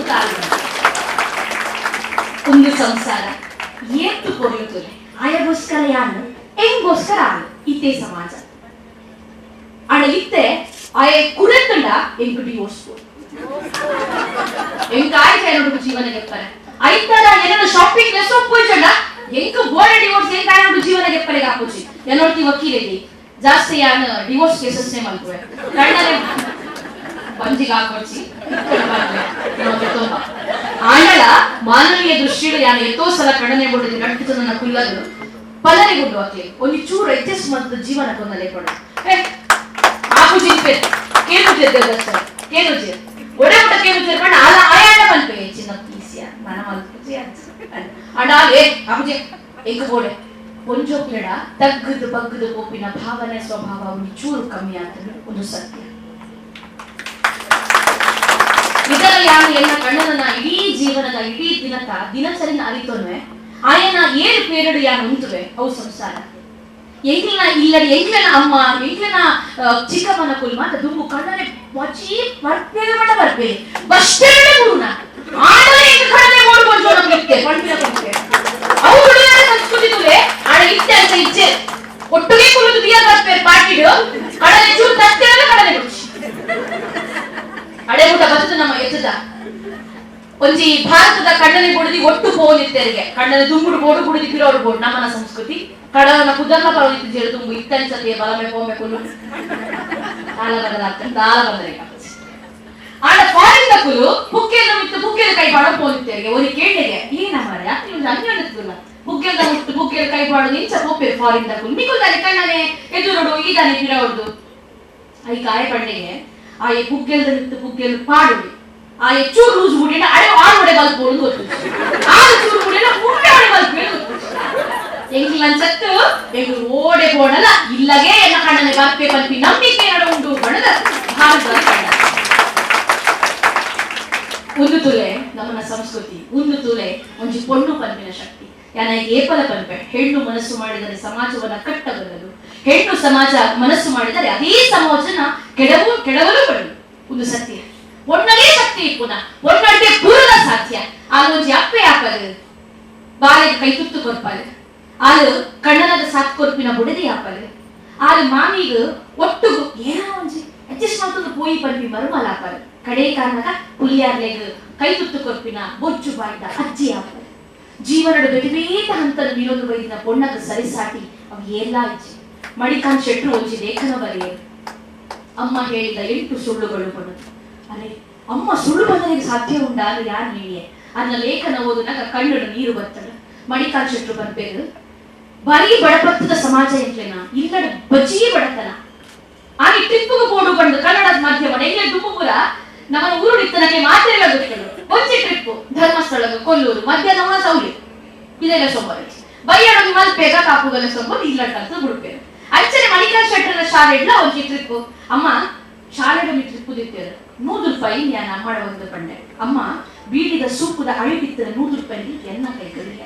ಒಂದು ಸಂಸಾರ ಏತ್ತು ಕೊರಿಯುತ್ತದೆ ಆಯಗೋಸ್ಕರ ಯಾನು ಹೆಂಗೋಸ್ಕರ ಆನು ಇತ್ತೆ ಸಮಾಜ ಆಡ ಇತ್ತೆ ಆಯ ಕುಡತ್ತಂಡ ಎಂಕು ಡಿವೋರ್ಸ್ ಎಂಕ ಆಯ್ತು ಏನೋಡು ಜೀವನ ಗೆಪ್ಪರೆ ಐತರ ಏನೋ ಶಾಪಿಂಗ್ ಲೆಸ್ ಒಪ್ಪೋಯ್ಚಂಡ ಎಂಕ ಬೋರ್ಡ್ ಡಿವೋರ್ಸ್ ಎಂಕ ಆಯನೋಡು ಜೀವನ ಗೆಪ್ಪರೆಗೆ ಹಾಕುಚಿ ಏನೋಡ್ತಿ ವಕೀಲೇದಿ ಜಾಸ್ತಿ ಯಾನು ಡಿವೋರ್ಸ್ ಕೇಸಸ್ನೇ ಮಲ್ಪುವೆ ಕಣ್ಣನೆ ಬಂಜಿಗೆ ಹಾಕೊಡ್ಸಿ ಆಂಡಲ ಮಾನವೀಯ ದೃಷ್ಟಿಡು ಯಾನು ಎತ್ತೋ ಸಲ ಕಣ್ಣನೆ ಬಿಡುದು ನಟ್ಟು ನನ್ನ ಕುಲ್ಲದು ಪಲ್ಲನೆ ಗುಡ್ಡು ಅಕ್ಲಿ ಒಂದು ಚೂರು ಅಡ್ಜಸ್ಟ್ ಮಾಡ್ತದ ಜೀವನ ಕೊಂದಲೆ ಕೊಡ ಆಪು ಜಿನ್ಪೆ ಕೇನು ಜೆದ್ದಲ್ಲ ಕೇನು ಜೆ ಒಡೆ ಮುಟ್ಟ ಕೇನು ಜೆ ಪಂಡ ಅಲ್ಲ ಆಯಾಡ ಮಲ್ಪೆ ಚಿನ್ನ ಪೀಸಿಯ ಮನ ಮಲ್ಪುಜಿ ಅಂಡ ಏ ಆಪುಜಿ ಎಂಕ ಬೋಡೆ ಒಂಜೋಕ್ಲೆಡ ತಗ್ಗದು ಬಗ್ಗದು ಪೋಪಿನ ಭಾವನೆ ಸ್ವಭಾವ ಒಂದು ಚೂರು ಕಮ್ಮಿ ಆಗ್ತದೆ ಒಂದು ಸತ್ಯ. ಇದರ ಯಾನು ಎನ್ನ ಕಣ್ಣನ ಇಡೀ ಜೀವನದ ಇಡೀ ದಿನಕ ದಿನಚರಿನ ಅರಿತೊನ್ವೆ ಆಯನ ಏಳು ಪೇರಡು ಯಾನು ಉಂಟುವೆ ಅವು ಸಂಸಾರ. ಎಂಗ್ಲಿನ ಇಲ್ಲಡಿ ಎಂಗ್ಲನ ಅಮ್ಮ ಎಂಗ್ಲನ ಚಿಕ್ಕಮ್ಮನ ಕುಲ್ ಮಾತ ದುಂಬು ಕಣ್ಣನೆ ಮಚಿ ಬರ್ಪೇರು ಮಟ ಬರ್ಪೇ ಬಸ್ಟೇಡೆ ಗುರುನ ಆಡಲೆ ಎಂಗ್ ಕಣ್ಣನೆ ಓಡ್ ಕೊಂಚೋ ನಮ್ಗೆ ಪಂಪಿನ ಪಂಪೆ ಅವು ಹುಡುಗರ ಸಂಸ್ಕೃತಿ ತುಲೆ ಆಡ ಇತ್ತೆ ಅಂತ ಇಚ್ಛೆ ಒಟ್ಟಿಗೆ ಕುಲುದು ಬಿಯರ್ ಬರ್ಪೇರು ಪಾಟಿಡು ಕಡಲೆ ಚೂರು ತತ್ತೇವೆ ಕಡಲೆ ಗುಡ್ಚಿ ಅಡೆ ಊಟ ಬರ್ತದೆ ನಮ್ಮ ಎತ್ತದ ಒಂಜಿ ಭಾರತದ ಕಣ್ಣನೆ ಬುಡದಿ ಒಟ್ಟು ಪೋನಿತ್ತೆರಿಗೆ ಕಣ್ಣನೆ ದುಂಬುಡು ಬೋಡು ಬುಡದಿ ಪಿರೋಡು ಬೋಡು ನಮ್ಮನ ಸಂಸ್ಕೃತಿ ಕಡಲನ ಕುದರ್ನ ಪರವಿತ್ತು ಜೇರು ತುಂಬು ಇತ್ತನ್ಸತಿಯ ಬಲಮೆ ಪೋಮೆ ಕುಲ್ಲು ತಾಳ ಬದಲಾಗ್ತದೆ ತಾಳ ಬಂದರೆ ಆಡ ಫಾರಿನ್ ದಕುಲು ಪುಕ್ಕೆದ ಮಿತ್ತು ಪುಕ್ಕೆದ ಕೈ ಬಾಡೋ ಪೋನಿತ್ತೆರಿಗೆ ಒಂದು ಕೇಳಿಗೆ ಏನ ಮಾರೆ ಅತ್ತಿ ಒಂದು ಅನ್ಯೋನ್ಯತ್ಗುಲ್ಲ ಪುಕ್ಕೆದ ಮುಟ್ಟು ಪುಕ್ಕೆದ ಕೈ ಬಾಡೋ ನಿಂಚ ಪೋಪೆ ಫಾರಿನ್ ದಕುಲು ಮಿಕುಲ್ದಾನೆ ಕಣ್ಣನೆ ಎದುರೋಡು ಈದಾನೆ ಪಿರೋಡು I ಕಾಯ ಪಂಡೆಗೆ ಆಯೆ ಪುಗ್ಗೆಲ್ದ ನಿತ್ತು ಪುಗ್ಗೆಲ್ ಪಾಡುವಿ ಆಯೆ ಚೂರು ಲೂಸ್ ಬುಡಿನ ಅಡೆ ಆರು ಒಡೆ ಬಲ್ಪೋಡು ಗೊತ್ತು ಆರು ಚೂರು ಬುಡಿನ ಮೂರೇ ಒಡೆ ಬಲ್ಪೇಳು ಗೊತ್ತು ಎಂಗ್ಲ ಅನ್ಸತ್ತು ಎಂಗ್ಲು ಓಡೆ ಬೋಡಲ್ಲ ಇಲ್ಲಗೆ ಎನ್ನ ಕಣ್ಣನೆ ಬರ್ಪೆ ಪಲ್ಪಿ ನಂಬಿಕೆ ನಡ ಉಂಟು ಬಣದ ಭಾರತದ ಕಣ್ಣ. ಒಂದು ತುಲೆ ನಮ್ಮನ ಸಂಸ್ಕೃತಿ, ಒಂದು ತುಲೆ ಒಂಜಿ ಪೊಣ್ಣು ಪಲ್ಪಿನ ಶಕ್ತಿ. ಯಾನ ಏಪಲ ಪಲ್ಪೆ ಹೆಣ್ಣು ಮನಸ್ಸು ಮಾಡಿದರೆ ಸಮಾಜವನ್ನ ಕಟ್ಟಬಲ್ಲದು, ಹೆಣ್ಣು ಸಮಾಜ ಮನಸ್ಸು ಮಾಡಿದರೆ ಅದೇ ಸಮಾಜನ ಕೆಡವಲು ಬಡಲು. ಒಂದು ಸತ್ಯ ಒಣ್ಣಗೆ ಶಕ್ತಿ ಪುನಃ ಒಣ್ಣಗೆ ಪೂರ್ಣ ಸಾಧ್ಯ. ಆಗ ಒಂಜಿ ಅಪ್ಪೆ ಆಪದು ಬಾಲೆಗೆ ಕೈ ತುತ್ತು ಕೊರ್ಪಾಲು, ಆಲು ಕಣ್ಣನದ ಸಾತ್ ಕೊರ್ಪಿನ ಬುಡದಿ ಆಪಲು, ಆಲು ಮಾಮಿಗ ಒಟ್ಟುಗು ಏನೋ ಒಂಜಿ ಅಡ್ಜಸ್ಟ್ ಮಾಡ್ಕೊಂಡು ಪೋಯಿ ಪಲ್ಪಿ ಮರುಮಲ ಆಪಲು, ಕಡೆ ಕಾರಣಕ ಪುಲಿಯಾರ್ಲೆಗ್ ಕೈ ತುತ್ತು ಕೊರ್ಪಿನ ಬೊಚ್ಚು ಬಾಯ್ದ ಅಜ್ಜಿ ಆಪಲು. ಜೀವನದ ಬೇಟ ಹಂತದ ಮೀರೊಂದು ಬೈದಿನ ಪೊಣ್ಣಗ ಸರಿಸಾಟಿ ಅವು ಎಲ್ಲ ಅಜ್ಜಿ. ಮಣಿಕಾಂತ್ ಶೆಟ್ರು ಒಂಜಿ ಲೇಖನ ಬರೆಯರು ಅಮ್ಮ ಹೇಳಿದ 8 ಸುಳ್ಳುಗಳು ಬಣ್ಣದು. ಅರೆ ಅಮ್ಮ ಸುಳ್ಳು ಬಂದನಿಗೆ ಸಾಧ್ಯ ಉಂಟಾ ಅದು ಯಾರು ಹೇಳಿಯೇ ಅದನ್ನ ಲೇಖನ ಓದುನಾಗ ಕಣ್ಣು ನೀರು ಬರ್ತದೆ. ಮಣಿಕಾಂತ್ ಶೆಟ್ರು ಬರ್ಬೇಕು ಬರೀ ಬಡಪತ್ತದ ಸಮಾಜ ಎಂಟ್ಲೇನಾ ಇಲ್ಲಡ ಬಜೀ ಬಡತನ ಆಗಿ ಟ್ರಿಪ್ಪಿಗೆ ಬೋಡು ಬಂದು ಕನ್ನಡದ ಮಾಧ್ಯಮ ಎಂಗ್ಲೆ ದುಂಬುಪುರ ನಮ್ಮ ಊರುಡಿತ್ತನಕ್ಕೆ ಮಾತ್ರ ಎಲ್ಲ ಗೊತ್ತಳು. ಒಂಜಿ ಟ್ರಿಪ್ ಧರ್ಮಸ್ಥಳದ ಕೊಲ್ಲೂರು ಮಧ್ಯಾಹ್ನ ಸೌಲಿ ಇದೆಲ್ಲ ಸೊಂಬರ ಬೈಯಾಡೋಗಿ ಮಲ್ಪೇಗ ಕಾಪುಗಲ ಸೊಂಬರು ಇಲ್ಲಟ್ಟಂತ ಬಿಡ್ಪೇರು. ಅಂಚನೆ ಮಣಿಕಾಂತ್ ಶೆಟ್ಟರ ಶಾಲೆಡ್ಲ ಒಂಜಿ ಟ್ರಿಪ್ ಅಮ್ಮ ಶಾಲೆಡ್ ಟ್ರಿಪ್ ದಿತ್ತೇರು 100 ರೂಪಾಯಿ ನಾನು ಅಮ್ಮಡ ಒಂದು ಪಂಡೆ. ಅಮ್ಮ ಬೀಡಿದ ಸೂಪುದ ಅಳಿಬಿತ್ತರ 100 ರೂಪಾಯಿ ಎನ್ನ ಕೈ ಕಡಿಯ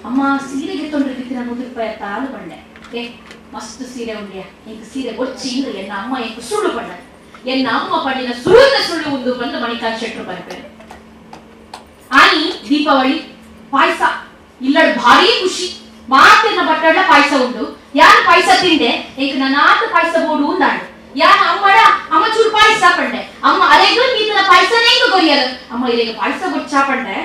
ಅಮ್ಮ ಸೀರೆಗೆ ತೊಂದರೆ ಬಿತ್ತಿನ 100 ರೂಪಾಯಿ ತಾಳು ಪಂಡೆ. ಏ ಮಸ್ತ್ ಸೀರೆ ಉಂಡಿಯ ಎಂಕ್ ಸೀರೆ ಒಚ್ಚಿ ಇಂದು ಎನ್ನ ಅಮ್ಮ ಎಂಕ್ ಸುಳ್ಳು ಪಂಡ ಎನ್ನ ಅಮ್ಮ ಪಂಡಿನ ಸುಳ್ಳುದ ಸುಳ್ಳು ಉಂದು ಬಂದು ಮಣಿಕಾಂತ್ ಶೆಟ್ಟರು ಬರ್ಪೇರು. ಆನಿ ದೀಪಾವಳಿ ಪಾಯಸ ಇಲ್ಲಡ್ ಭಾರಿ ಖುಷಿ ಮಾತಿನ ಬಟ್ಟಡ ಪಾಯಸ ಉಂಡು ಯಾರು ಪಾಯಸ ತಿಂದೆ ಎಂಕ್ ನನ್ನಾತ ಪಾಯಸ ಬೋಡು ಉಂದಾಡು ಯಾನ ಅಮ್ಮಡ ಅಮ್ಮ ಚೂರು ಪಾಯಸ ಪಂಡೆ. ಅಮ್ಮ ಅರೆಗೂ ನೀತನ ಪಾಯಸನೇ ಇಂಗ ಕೊರಿಯರು ಅಮ್ಮ ಇರೆಗ ಪಾಯಸ ಬೊಚ್ಚಾ ಪಂಡೆ.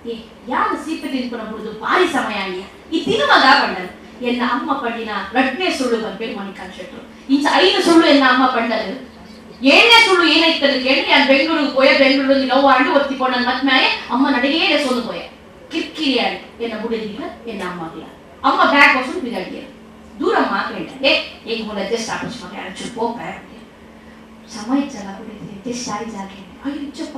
ಏ ಯಾರು ಸೀಪೆ ತಿನ್ಕೊಂಡು ಬಿಡುದು ಭಾರಿ ಸಮಯ ಅಯ್ಯ ಈ ತಿನ್ನು ಮಗ ಪಂಡರು ಎನ್ನ ಅಮ್ಮ ಪಂಡಿನ ರಡ್ನೇ ಸುಳ್ಳು ಬಂದ್ಬೇರು ಮಣಿಕಾಂತ್ ಶೆಟ್ರು. ಇಂಚ 5 ಸುಳ್ಳು ಎನ್ನ ಅಮ್ಮ ಪಂಡರು. 7ನೇ ಸುಳ್ಳು ಏನಾಯ್ತಲ್ಲ ಕೇಳಿ ನಾನು ಬೆಂಗಳೂರಿಗೆ ಪೋಯ ಬೆಂಗಳೂರಲ್ಲಿ ನೋವು ಆಂಡು ಒತ್ತಿಕೊಂಡ ಮತ್ ಮ್ಯಾಯ ಅಮ್ಮ ನಡಿಗೆ ಸೋಲು ಪೋಯ ಕಿರ್ಕಿರಿ ಆಡಿ ಎನ್ನ ಬುಡದಿಲ್ಲ ಎನ್ನ ಅಮ್ಮಗಿಲ್ಲ ಅಮ್ಮ ಬ್ಯಾಗ್ ಹೊಸು ಬಿದಾಡಿಯ ದೂರ ಮಾತ್ರೇಂಟ ಏ ಹೆಂಗ್ ಮೂಲ ಅಡ್ಜಸ್ಟ್ ಆಪೋಚ್ ಮಗ ಚೂರು ಪೋಪ ಸಮಯ ಚಲ ಬಿಡಿದೆ ಅಡ್ಜಸ್ಟ್ ಆಗಿ ಜಾಗೆ ಅಯ್ಯೋ ಇಚ್ಚಪ್ಪ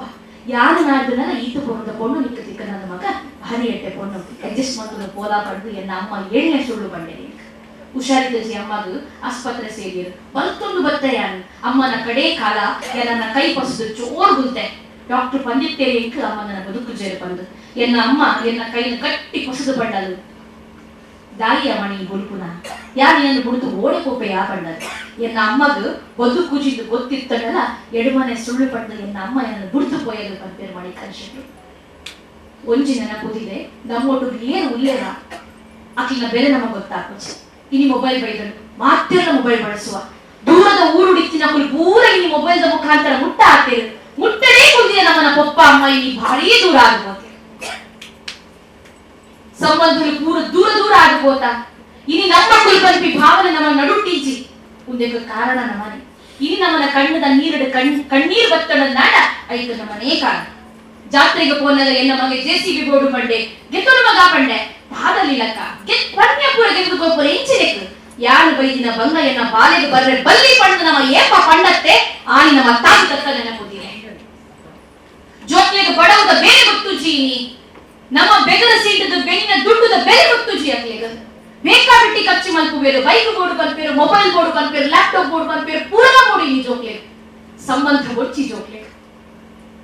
ಯಾರು ನಾಡ್ದನ ಈತ ಪೊಣ್ಣದ ಪೊಣ್ಣು ನಿಕ್ಕ ತಿಕ್ಕ ನನ್ನ ಮಗ ಭಾರಿ ಎಟ್ಟೆ ಪೊಣ್ಣು ಅಡ್ಜಸ್ಟ್ ಮಾಡ್ತದ ಪೋಲಾ ಪಡೆದು ಎನ್ನ ಅಮ್ಮ 7ನೇ ಸುಳ್ಳು ಬಂಡೆ. ಹುಷಾರಿದ್ದ ಅಮ್ಮಗ ಆಸ್ಪತ್ರೆ ಸೇರಿಯರು ಬಲ್ತೊಂದು ಬತ್ತ ಯಾನು ಅಮ್ಮನ ಕಡೆ ಕಾಲ ನನ್ನ ಕೈ ಪಸದು ಚೋರ್ ಗುಂತೆ ಡಾಕ್ಟರ್ ಪಂದಿತ್ತೇರಿ ಎಂಕ್ ಅಮ್ಮ ನನ್ನ ಬದುಕು ಜೇರು ಬಂದು ಎನ್ನ ಅಮ್ಮ ಎನ್ನ ಕೈನ ಗಟ್ಟಿ ಪಸದು ಬಂಡಲು. ದಾಯಿಯ ಮಣಿ ಬುಲ್ಪುನ ಯಾನ್ ನಿನ್ನನ್ನು ಬುಡ್ದು ಓಡೆ ಪೋಪೆ ಯಾ ಪಂಡರ್ ಎನ್ನ ಅಮ್ಮಗ್ ಬದು ಕುಜಿದ್ದು ಗೊತ್ತಿತ್ತಂಡಲ ಎಡುಮನೆ ಸುಳ್ಳು ಪಂಡ ಎನ್ನ ಅಮ್ಮ ಎನ್ನ ಬುಡ್ದು ಪೋಯಲು ಪನ್ಪೇರು ಮಣಿ ಕನ್ಶೆಟ್ರು. ಒಂಜಿ ನೆನಪುದಿದೆ ನಮ್ಮೊಟ್ಟು ಏರು ಉಲ್ಲೇರ ಅಕ್ಲಿನ ಬೆಲೆ ನಮಗೆ ಗೊತ್ತಾಕೋಚಿ. ಇನಿ ಮೊಬೈಲ್ ಬೈದನು ಮಾತ್ರ ಮೊಬೈಲ್ ಬಳಸುವ ದೂರದ ಊರುಡಿತ್ತಿನ ಪೂರ ಇನಿ ಮೊಬೈಲ್ದ ಮುಖಾಂತರ ಮುಟ್ಟ ಆಗ್ತೇವೆ ಮುಟ್ಟಡೇ ಕುಂದಿನ ನಮ್ಮನ ಪೊಪ್ಪ ಅಮ್ಮ ಇನಿ ಭಾರೀ ದೂರ ಆಗಬಹುದು ಸಂಬಂಧಗಳು ಪೂರ ದೂರ ದೂರ ಆಗಬೋತ ಇನಿ ನಮ್ಮ ಕುಲ್ಪನ್ಪಿ ಭಾವನೆ ನಮ್ಮ ನಡುಟೀಜಿ ಉಂದೆಗೆ ಕಾರಣ ನಮ್ಮನೆ ಇನಿ ನಮ್ಮನ ಕಣ್ಣದ ನೀರಡು ಕಣ್ಣೀರ್ ಬತ್ತಡ ನಾಡ ಐಕ ನಮ್ಮನೇ ಕಾರಣ. ಜಾತ್ರೆಗೆ ಪೋನಾಗ ಎನ್ನ ಮಗೆ ಜೆಸಿಬಿ ಬೋರ್ಡು ಪಂಡೆ ಗೆತ್ತೊಡು ಮಗ ಪಂಡೆ ತಾದಲಿಲ್ಲಕ್ಕ ಗೆತ್ ಪೂರ ಗೆದ್ದು ಗೋಪುರ ಎಂಚಿನೆಕ್ ಯಾರು ಬೈದಿನ ಬಂಗ ಎನ್ನ ಬಾಲೆಗೆ ಬರ್ರೆ ಬಲ್ಲಿ ಪಂಡ ನಮ್ಮ ಏಪ ಪಂಡತ್ತೆ ಆನಿ ನಮ್ಮ ತಾಯಿ ತತ್ತ ನೆನಪುದಿದೆ. ಜೋಕ್ಲೆಗೆ ಬಡವದ ಬೇರೆ ಗೊತ್ತು ಜೀನಿ ನಮ್ಮ ಬೆಗರ ಸೀಟದ ಬೆನ್ನಿನ ದುಡ್ಡುದ ಬೆಲೆ ಗೊತ್ತು ಜಿ ಅಕ್ಲೆಗ ಬೇಕಾಬಿಟ್ಟಿ ಖರ್ಚು ಮಲ್ಪುಬೇರು ಬೈಕ್ ಬೋರ್ಡು ಪನ್ಪೇರು ಮೊಬೈಲ್ ಬೋರ್ಡು ಪನ್ಪೇರು ಲ್ಯಾಪ್ಟಾಪ್ ಬೋರ್ಡು ಪನ್ಪೇರು ಪೂರಗ ಬೋರ್ಡು ಇನಿ ಜೋಕ್ಲೆಗ್ ಸಂಬಂಧ ಬೊಚ್ಚಿ ಜೋಕ್ಲೆಗ್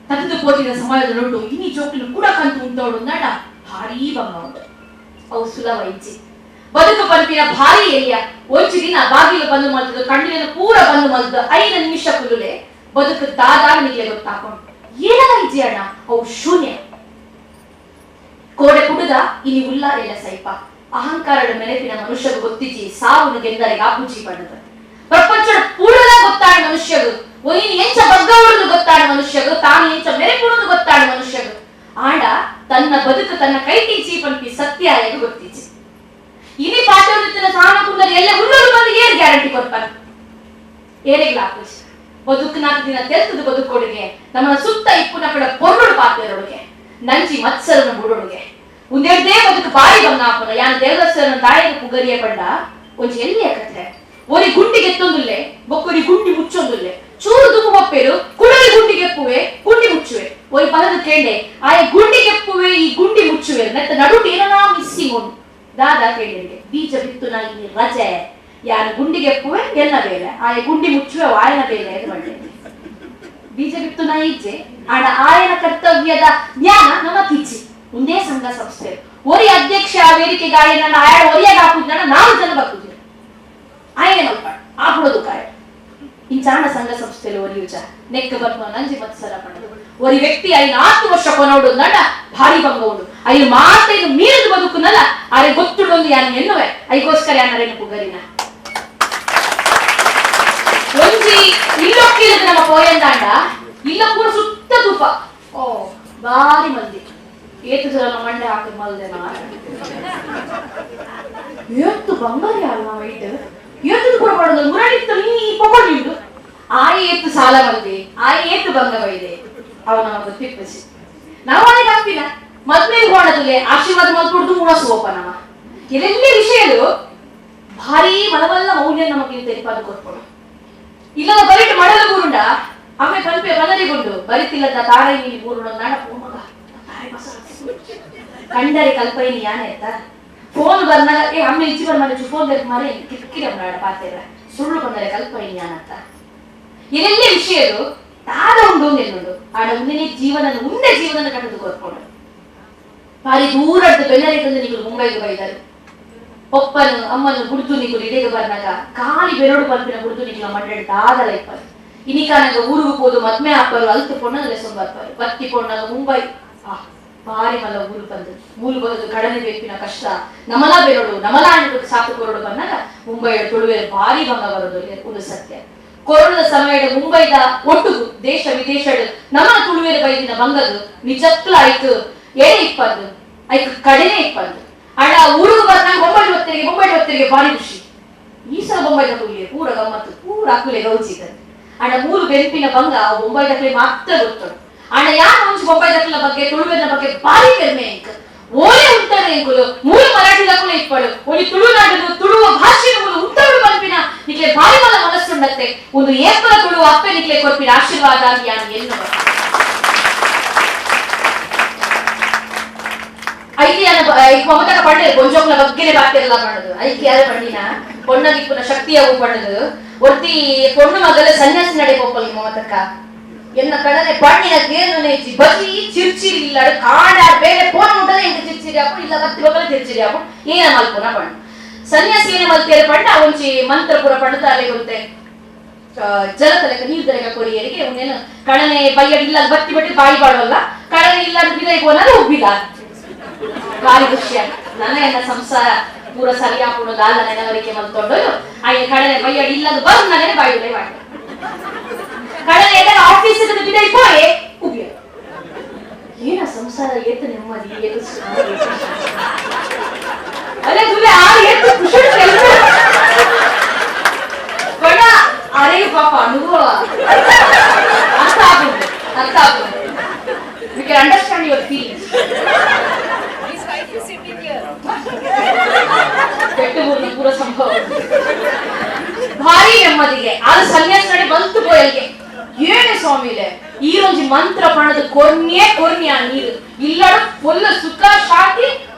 ತದ್ದು ಪೋತಿನ ಸಮಾಜದ ನೊಡ್ಡು ಇನಿ ಜೋಕ್ಲು ಕೂಡ ಕಂತು ಉಂಟವಳು ನಡ ಭಾರೀ ಬಂಗ ಉಂಟು ಅವು ಸುಲಭ ಇಜ್ಜಿ ಬದುಕು ಪನ್ಪಿನ ಭಾರಿ ಎಲ್ಲಿಯ ಒಂಜಿ ದಿನ ಬಾಗಿಲು ಬಂದು ಮಲ್ತದ್ದು ಕಣ್ಣಿನ ಪೂರ ಬಂದು ಮಲ್ತದ್ದು 5 ನಿಮಿಷ ಕುಲುಲೆ ಬದುಕು ದಾದಾಗ ನಿಗ್ಲೆ ಗೊತ್ತಾಕೊಂಡು ಏನದ ಇಜ್ಜಿ ಅಣ್ಣ ಅವು ಶೂನ್ಯ ಕೋಡೆ ಕುಡುದ ಇನಿ ಉಲ್ಲ ಎಲ್ಲ ಸೈಪ ಅಹಂಕಾರದ ಮೆರೆಪಿನ ಮನುಷ್ಯಗ ಗೊತ್ತಿಜಿ ಸಾವುನು ಗೆಂದರೆ ಆಪುಜಿ ಪಣ್ಣದ ಪ್ರಪಂಚದ ಪೂರ್ಣದ ಗೊತ್ತಾಡ ಮನುಷ್ಯಗು ಒಯ್ಯಿನ ಎಂಚ ಬಗ್ಗವಳದು ಗೊತ್ತಾಡ ಮನುಷ್ಯಗು ತಾನು ಎಂಚ ಮೆರೆಪುಣದು ಗೊತ್ತಾಡ ಮನುಷ್ಯಗು ಆಂಡ ತನ್ನ ಬದುಕು ತನ್ನ ಕೈ ಟೀಚಿ ಪಂಪಿ ಸತ್ಯ ಆಯಗ ಗೊತ್ತಿಜಿ ಇನಿ ಪಾಠ ಸಾನ ಕುಂದರೆ ಎಲ್ಲ ಹುಲ್ಲೂರು ಬಂದು ಏರ್ ಗ್ಯಾರಂಟಿ ಕೊಡ್ಪಾರ ಏರೆಗ್ಲ ಆಪುಜಿ ಬದುಕು 4 ದಿನ ತೆಲ್ತದ ಬದುಕೊಡುಗೆ ನಮ್ಮನ ಸುತ್ತ ಇಪ್ಪುನ ಕಡೆ ಪೊರ್ರುಡು ಪಾತ್ರೆರೊಳಗೆ ನಂಜಿ ಮತ್ಸರನ ಬುಡೊಡುಗೆ ಒಂದೆರಡೇ ಬದುಕು ಬಾರಿ ಬಂಗಾಪುನ ಯಾನ್ ದೇವದರ್ಶನ ತಾಯಿಗೆ ಪುಗರಿಯ ಪಂಡ ಒಂಜಿ ಎಲ್ಲಿ ಕತ್ರೆ ಒರಿ ಗುಂಡಿಗೆ ಎತ್ತೊಂದುಲ್ಲೆ ಬೊಕ್ಕೊರಿ ಗುಂಡಿ ಮುಚ್ಚೊಂದುಲ್ಲೆ ಚೂರು ದುಂಬು ಬಪ್ಪೇರು ಕುಡಲಿ ಗುಂಡಿಗೆಪ್ಪುವೆ ಗುಂಡಿ ಮುಚ್ಚುವೆ ಒರಿ ಪದದ ಕೇಂಡೆ ಆಯ ಗುಂಡಿಗೆಪ್ಪುವೆ ಈ ಗುಂಡಿ ಮುಚ್ಚುವೆ ನೆತ್ತ ನಡುಟು ಏನನಾ ಮಿಸ್ಸಿಂಗ್ ಉಂಡು ದಾದಾ ಕೇಳಿರಿಗೆ ಬೀಜ ಬಿತ್ತು ನಾ ಈ ರಜೆ ಯಾನು ಗುಂಡಿಗೆಪ್ಪುವೆ ಎಲ್ಲ ಬೇಲೆ ಆಯ ಗುಂಡಿ ಮುಚ್ಚುವೆ ವಾಯನ ಬೇಲೆ ಅದು ಬಂಡೆ ಬೀಜ ಬಿತ್ತು ನಾ ಇಜ್ಜೆ ಆಡ ಆಯನ ಕರ್ತವ್ಯದ ಜ್ಞಾನ ನಮ್ಮ ಕಿಚ್ಚಿ ಒಂದೇ ಸಂಘ ಸಂಸ್ಥೆ ಒರಿ ಅಧ್ಯಕ್ಷ ಆ ವೇದಿಕೆಗೆ ಆಯನ ಆಯಾಡ ಒರಿಯಾಗ ಹಾಕುದ್ನ 4 ಜನ ಬಕ್ಕುದಿರ ಆಯನೆ ಮಲ್ಪಾಡು ಆಪುಡೋದು ಕಾಯ ಇಂಚಾಣ ಸಂಘ ಸಂಸ್ಥೆಯಲ್ಲಿ ಒರಿಯುಜ ನೆಕ್ಕ ಬರ್ಪ ನಂಜಿ ಮತ್ಸರ ಪಡದು ಒರಿ ವ್ಯಕ್ತಿ ಐನ 10 ವರ್ಷ ಕೊನೋಡು ನಡ ಭಾರಿ ಭಂಗ ಉಂಡು ಐನು ಮಾತೇನು ಮೀರಿದ ಬದುಕುನಲ್ಲ ಆರೆ ಗೊತ್ತುಡೊಂದು ಯಾನು ಎನ್ನುವೆ ಐಗೋಸ್ಕರ ಯಾನರೇನು ಪುಗರಿನ ಒಂಜಿ ಇಲ್ಲೊಕ್ಕಿಲ್ಲದ ನಮ್ಮ ಪೋಯಂದಾಂಡ ಇಲ್ಲ ಪೂರ ಸುತ್ತ ತೂಪ ಓ ಭಾರಿ ಮಂದಿ ಏತು ಸಲ ಮಂಡೆ ಹಾಕದ್ ಮಲ್ದೆ ಏತು ಬಂಗಾರಿ ಅಲ್ಲ ವೈಟ್ ಏತದು ಕೂಡ ಮಾಡೋದು ಮುರಳಿತ್ತು ನೀ ಪೊಕೊಂಡಿದ್ದು ಆಯಿ ಏತು ಸಾಲ ಬಂದೆ ಆಯಿ ಏತು ಬಂಗ ಬೈದೆ ಅವ ನಮ್ಮ ಗೊತ್ತಿಪ್ಪಸಿ ನಾವು ಅವನಿಗೆ ಹಾಕ್ತಿನ ಮದ್ಮೇಲೆ ಹೋಣದಲ್ಲೇ ಆಶೀರ್ವಾದ ಮಲ್ಕೊಡ್ದು ಮೂಡಸು ಒಪ್ಪ ನಮ್ಮ ಎಲ್ಲೆಲ್ಲಿ ವಿಷಯಗಳು ಭಾರಿ ಮಲವಲ್ಲ ಮೌಲ್ಯ ನಮಗೆ ತೆರಿಪಾದ ಕೊಟ್ಕೊಡು ಇಲ್ಲದ ಬರಿಟ್ ಮಡಲ ಗೂರುಂಡ ಅಮ್ಮೆ ಪಲ್ಪೆ ಬದಲಿಗುಂಡು ಬರಿತಿಲ್ಲದ ತಾರೈ ನೀ ಗೂರುಂಡ ನಾಡ ಮಗ ಕಂಡರೆ ಕಲ್ಪೈನಿ ಯಾನೆ ಎತ್ತ ಫೋನ್ ಬರ್ನಾಗ ಏ ಅಮ್ಮ ಇಚ್ಚಿ ಬರ್ ಮನೆ ಫೋನ್ ಬೇಕು ಮಾರೆ ಕಿಕ್ಕಿರ ನಾಡ ಪಾತೇರ ಸುಳ್ಳು ಬಂದರೆ ಕಲ್ಪೈನಿ ಯಾನತ್ತ ಎಲ್ಲೆಲ್ಲಿ ವಿಷಯಗಳು ತಾದ ಉಂಡು ಎಲ್ಲುಂಡು ಆಡ ಉಂದನೆ ಜೀವನ ಉಂಡೆ ಜೀವನ ಕಟ್ಟದು ಕೊಟ್ಕೊಂಡು ಭಾರಿ ದೂರದ್ದು ಬೆನ್ನರೆ ತಂದು ನೀವು ಮುಂಬೈಗೆ ಬೈದರು ಪೊಪ್ಪನು ಅಮ್ಮನು ಗುಡ್ದು ನಿಗುಲು ಇಡೆಗೆ ಬರ್ನಾಗ ಖಾಲಿ ಬೆರಡು ಪಲ್ಪಿನ ಗುಡ್ದು ನಿಗುಲ ಮಂಡಳಿ ದಾದಲ ಇಪ್ಪರು ಇನಿಕಾನಗ ಊರುಗು ಪೋದು ಮದ್ಮೆ ಹಾಪರು ಅಲ್ತು ಪೊಣ್ಣನ ಬರ್ಪಾರು ಬತ್ತಿ ಪೊಣ್ಣಗ ಮುಂಬೈ ಆ ಭಾರಿ ಮಲ್ಲ ಊರು ಬಂದು ಮೂಲು ಬರೋದು ಕಡನೆ ಬೇಪಿನ ಕಷ್ಟ ನಮಲ ಬೆರಡು ನಮಲ ಅಣ್ಣು ಸಾಕು ಕೊರಡು ಬಂದಾಗ ಮುಂಬೈ ತುಳುವೆ ಭಾರಿ ಭಂಗ ಬರೋದು ಒಂದು ಸತ್ಯ. ಕೊರೋನಾದ ಸಮಯದ ಮುಂಬೈದ ಒಟ್ಟುಗು ದೇಶ ವಿದೇಶ ನಮ್ಮ ತುಳುವೆರ ಬೈದಿನ ಬಂಗದು ನಿಜಕ್ಲ ಆಯ್ತು ಏಳೆ ಇಪ್ಪತ್ತು ಆಯ್ತು ಕಡಿಮೆ ಇಪ್ಪತ್ತು ಅಣ್ಣ ಊರಿಗೆ ಬರ್ನಾಗ ಬೊಂಬೈ ಹೊತ್ತಿಗೆ ಭಾರಿ ಖುಷಿ. ಈ ಸಲ ಬೊಂಬೈ ತಕುಲಿ ಪೂರ ಗಮ್ಮತ್ತು ಪೂರ ಅಕುಲೆ ಗೌಚಿತ ಅಣ್ಣ ಮೂರು ಬೆಂಪಿನ ಬಂಗ ಬೊಂಬೈ ದಕ್ಲೆ ಮಾತ್ರ ಗೊತ್ತು ಅಣ್ಣ ಯಾರು ಒಂಜಿ ಬೊಂಬೈ ದಕ್ಲ ಬಗ್ಗೆ ತುಳುವಿನ ಬಗ್ಗೆ ಭಾರಿ ಪೆರ್ಮೆ ಇಂಕ್ ಓಲೆ ಉಂಟದೆ ಇಂಕುಲು ಮೂರು ಮರಾಠಿ ದಕ್ಕುಲೆ ಇಪ್ಪಳು ಒಲಿ ತುಳುನಾಡಲು ತುಳುವ ಭಾಷೆ ಮೂಲು ಉಂಟವಳು ಪನ್ಪಿನ ನಿಕ್ಲೆ ಭಾರಿ ಮಲ ಮನಸ್ಸುಂಡತ್ತೆ ಒಂದು ಏಪಲ ತುಳುವ ಅಪ್ಪೆ ನಿಕ್ಲೆ ಕೊರ್ಪಿನ ಆಶೀರ್ವಾದ ಯಾನು ಎನ್ನುವ ಐಕ್ಯಾನ ಮಮತಕ ಪಂಡೆ ಗೊಂಜೋಕ್ಲ ಬಗ್ಗೆನೆ ಬಾಕ್ತಿರಲ್ಲ ಪಣ್ಣದು ಐಕ್ಯಾರ ಪಂಡಿನ ಪೊಣ್ಣಗಿಪ್ಪುನ ಶಕ್ತಿಯವು ಪಣ್ಣದು ಒರ್ತಿ ಪೊಣ್ಣು ಮಗಲ ಸನ್ಯಾಸಿ ನಡೆ ಪೊಪ್ಪಲಿ ಮಮತಕ್ಕ ಎನ್ನ ಕಡನೆ ಪಣ್ಣಿನ ಕೇನು ಇಜ್ಜಿ ಬಜಿ ಚಿರ್ಚಿರಿ ಇಲ್ಲ ಕಾಡ ಬೇರೆ ಫೋನ್ ಉಂಟದ ಎಂತ ಚಿರ್ಚಿರಿ ಹಾಕು ಇಲ್ಲ ಕತ್ತಿ ಬಗ್ಗಲ ಚಿರ್ಚಿರಿ ಹಾಕು ಏನ ಮಲ್ಪುನ ಪಣ್ಣು ಸನ್ಯಾಸಿಯೇ ಮಲ್ತೇರು ಪಂಡ ಒಂಜಿ ಮಂತ್ರ ಪೂರ ಪಂಡತ ಅಲೆ ಗೊತ್ತೆ ಜಲತಲಕ ನೀರ್ ದರಗ ಕೊರಿಯರಿಗೆ ಉನ್ನೇನು ಕಣನೆ ಬಯ್ಯ ಇಲ್ಲ ಬತ್ತಿ ಬಟ್ಟಿ ಬಾಯಿ ಬಾಡೋಲ್ಲ ಕಣನೆ ಇಲ್ಲ ಬಿದೈ ಹೋನಾಗ ಉಬ್ಬಿಲ್ಲ ಭಾರಿ ಖುಷಿಯ ನನ್ನ ಎನ್ನ ಸಂಸಾರ ಪೂರ ಸರಿಯಾಪುಣ ದಾಲ ನೆನವರಿಕೆ ಮಲ್ತೊಂಡು ಆಯ್ನ ಕಣನೆ ಬಯ್ಯ ಇಲ್ಲದ ಬಂದ್ ನನಗೆ ಬಾಯಿ ಉಲೈ ಮಾಡಿ ಕಣನೆ ಎಲ್ಲ ಆಫೀಸ್ ಬಿದೈ ಪೋಯೆ ಉಬ್ಬಿಯ ಏನ ಸಂಸಾರ ಏತು ನೆಮ್ಮದಿ ಏತು ಅಲ್ಲೇ ತುಲೆ ಆ ಏತು ಖುಷಿ ಬಣ ಅರೆ ಪಾಪ ಅನುಭವ ಅರ್ಥ ಆಗುದು ಅರ್ಥ ಆಗುದು. We can understand your feelings. His wife is sitting here. ಕೆಟ್ಟ ಊರಿನ ಪೂರ ಸಂಭವ ಭಾರಿ ನೆಮ್ಮದಿಗೆ ಅದು ಸನ್ಯಾಸ ನಡೆ ಬಂತು ಬೋಯಲ್ಗೆ ಏನೇ ಸ್ವಾಮಿಲೆ ಈರೊಂಜಿ ಮಂತ್ರ ಪಣದ ಕೊರ್ನಿಯೇ ಕೊರ್ನಿಯ ನೀರು ಇಲ್ಲಡ ಫುಲ್ ಸುಖ ಶಾಂತಿ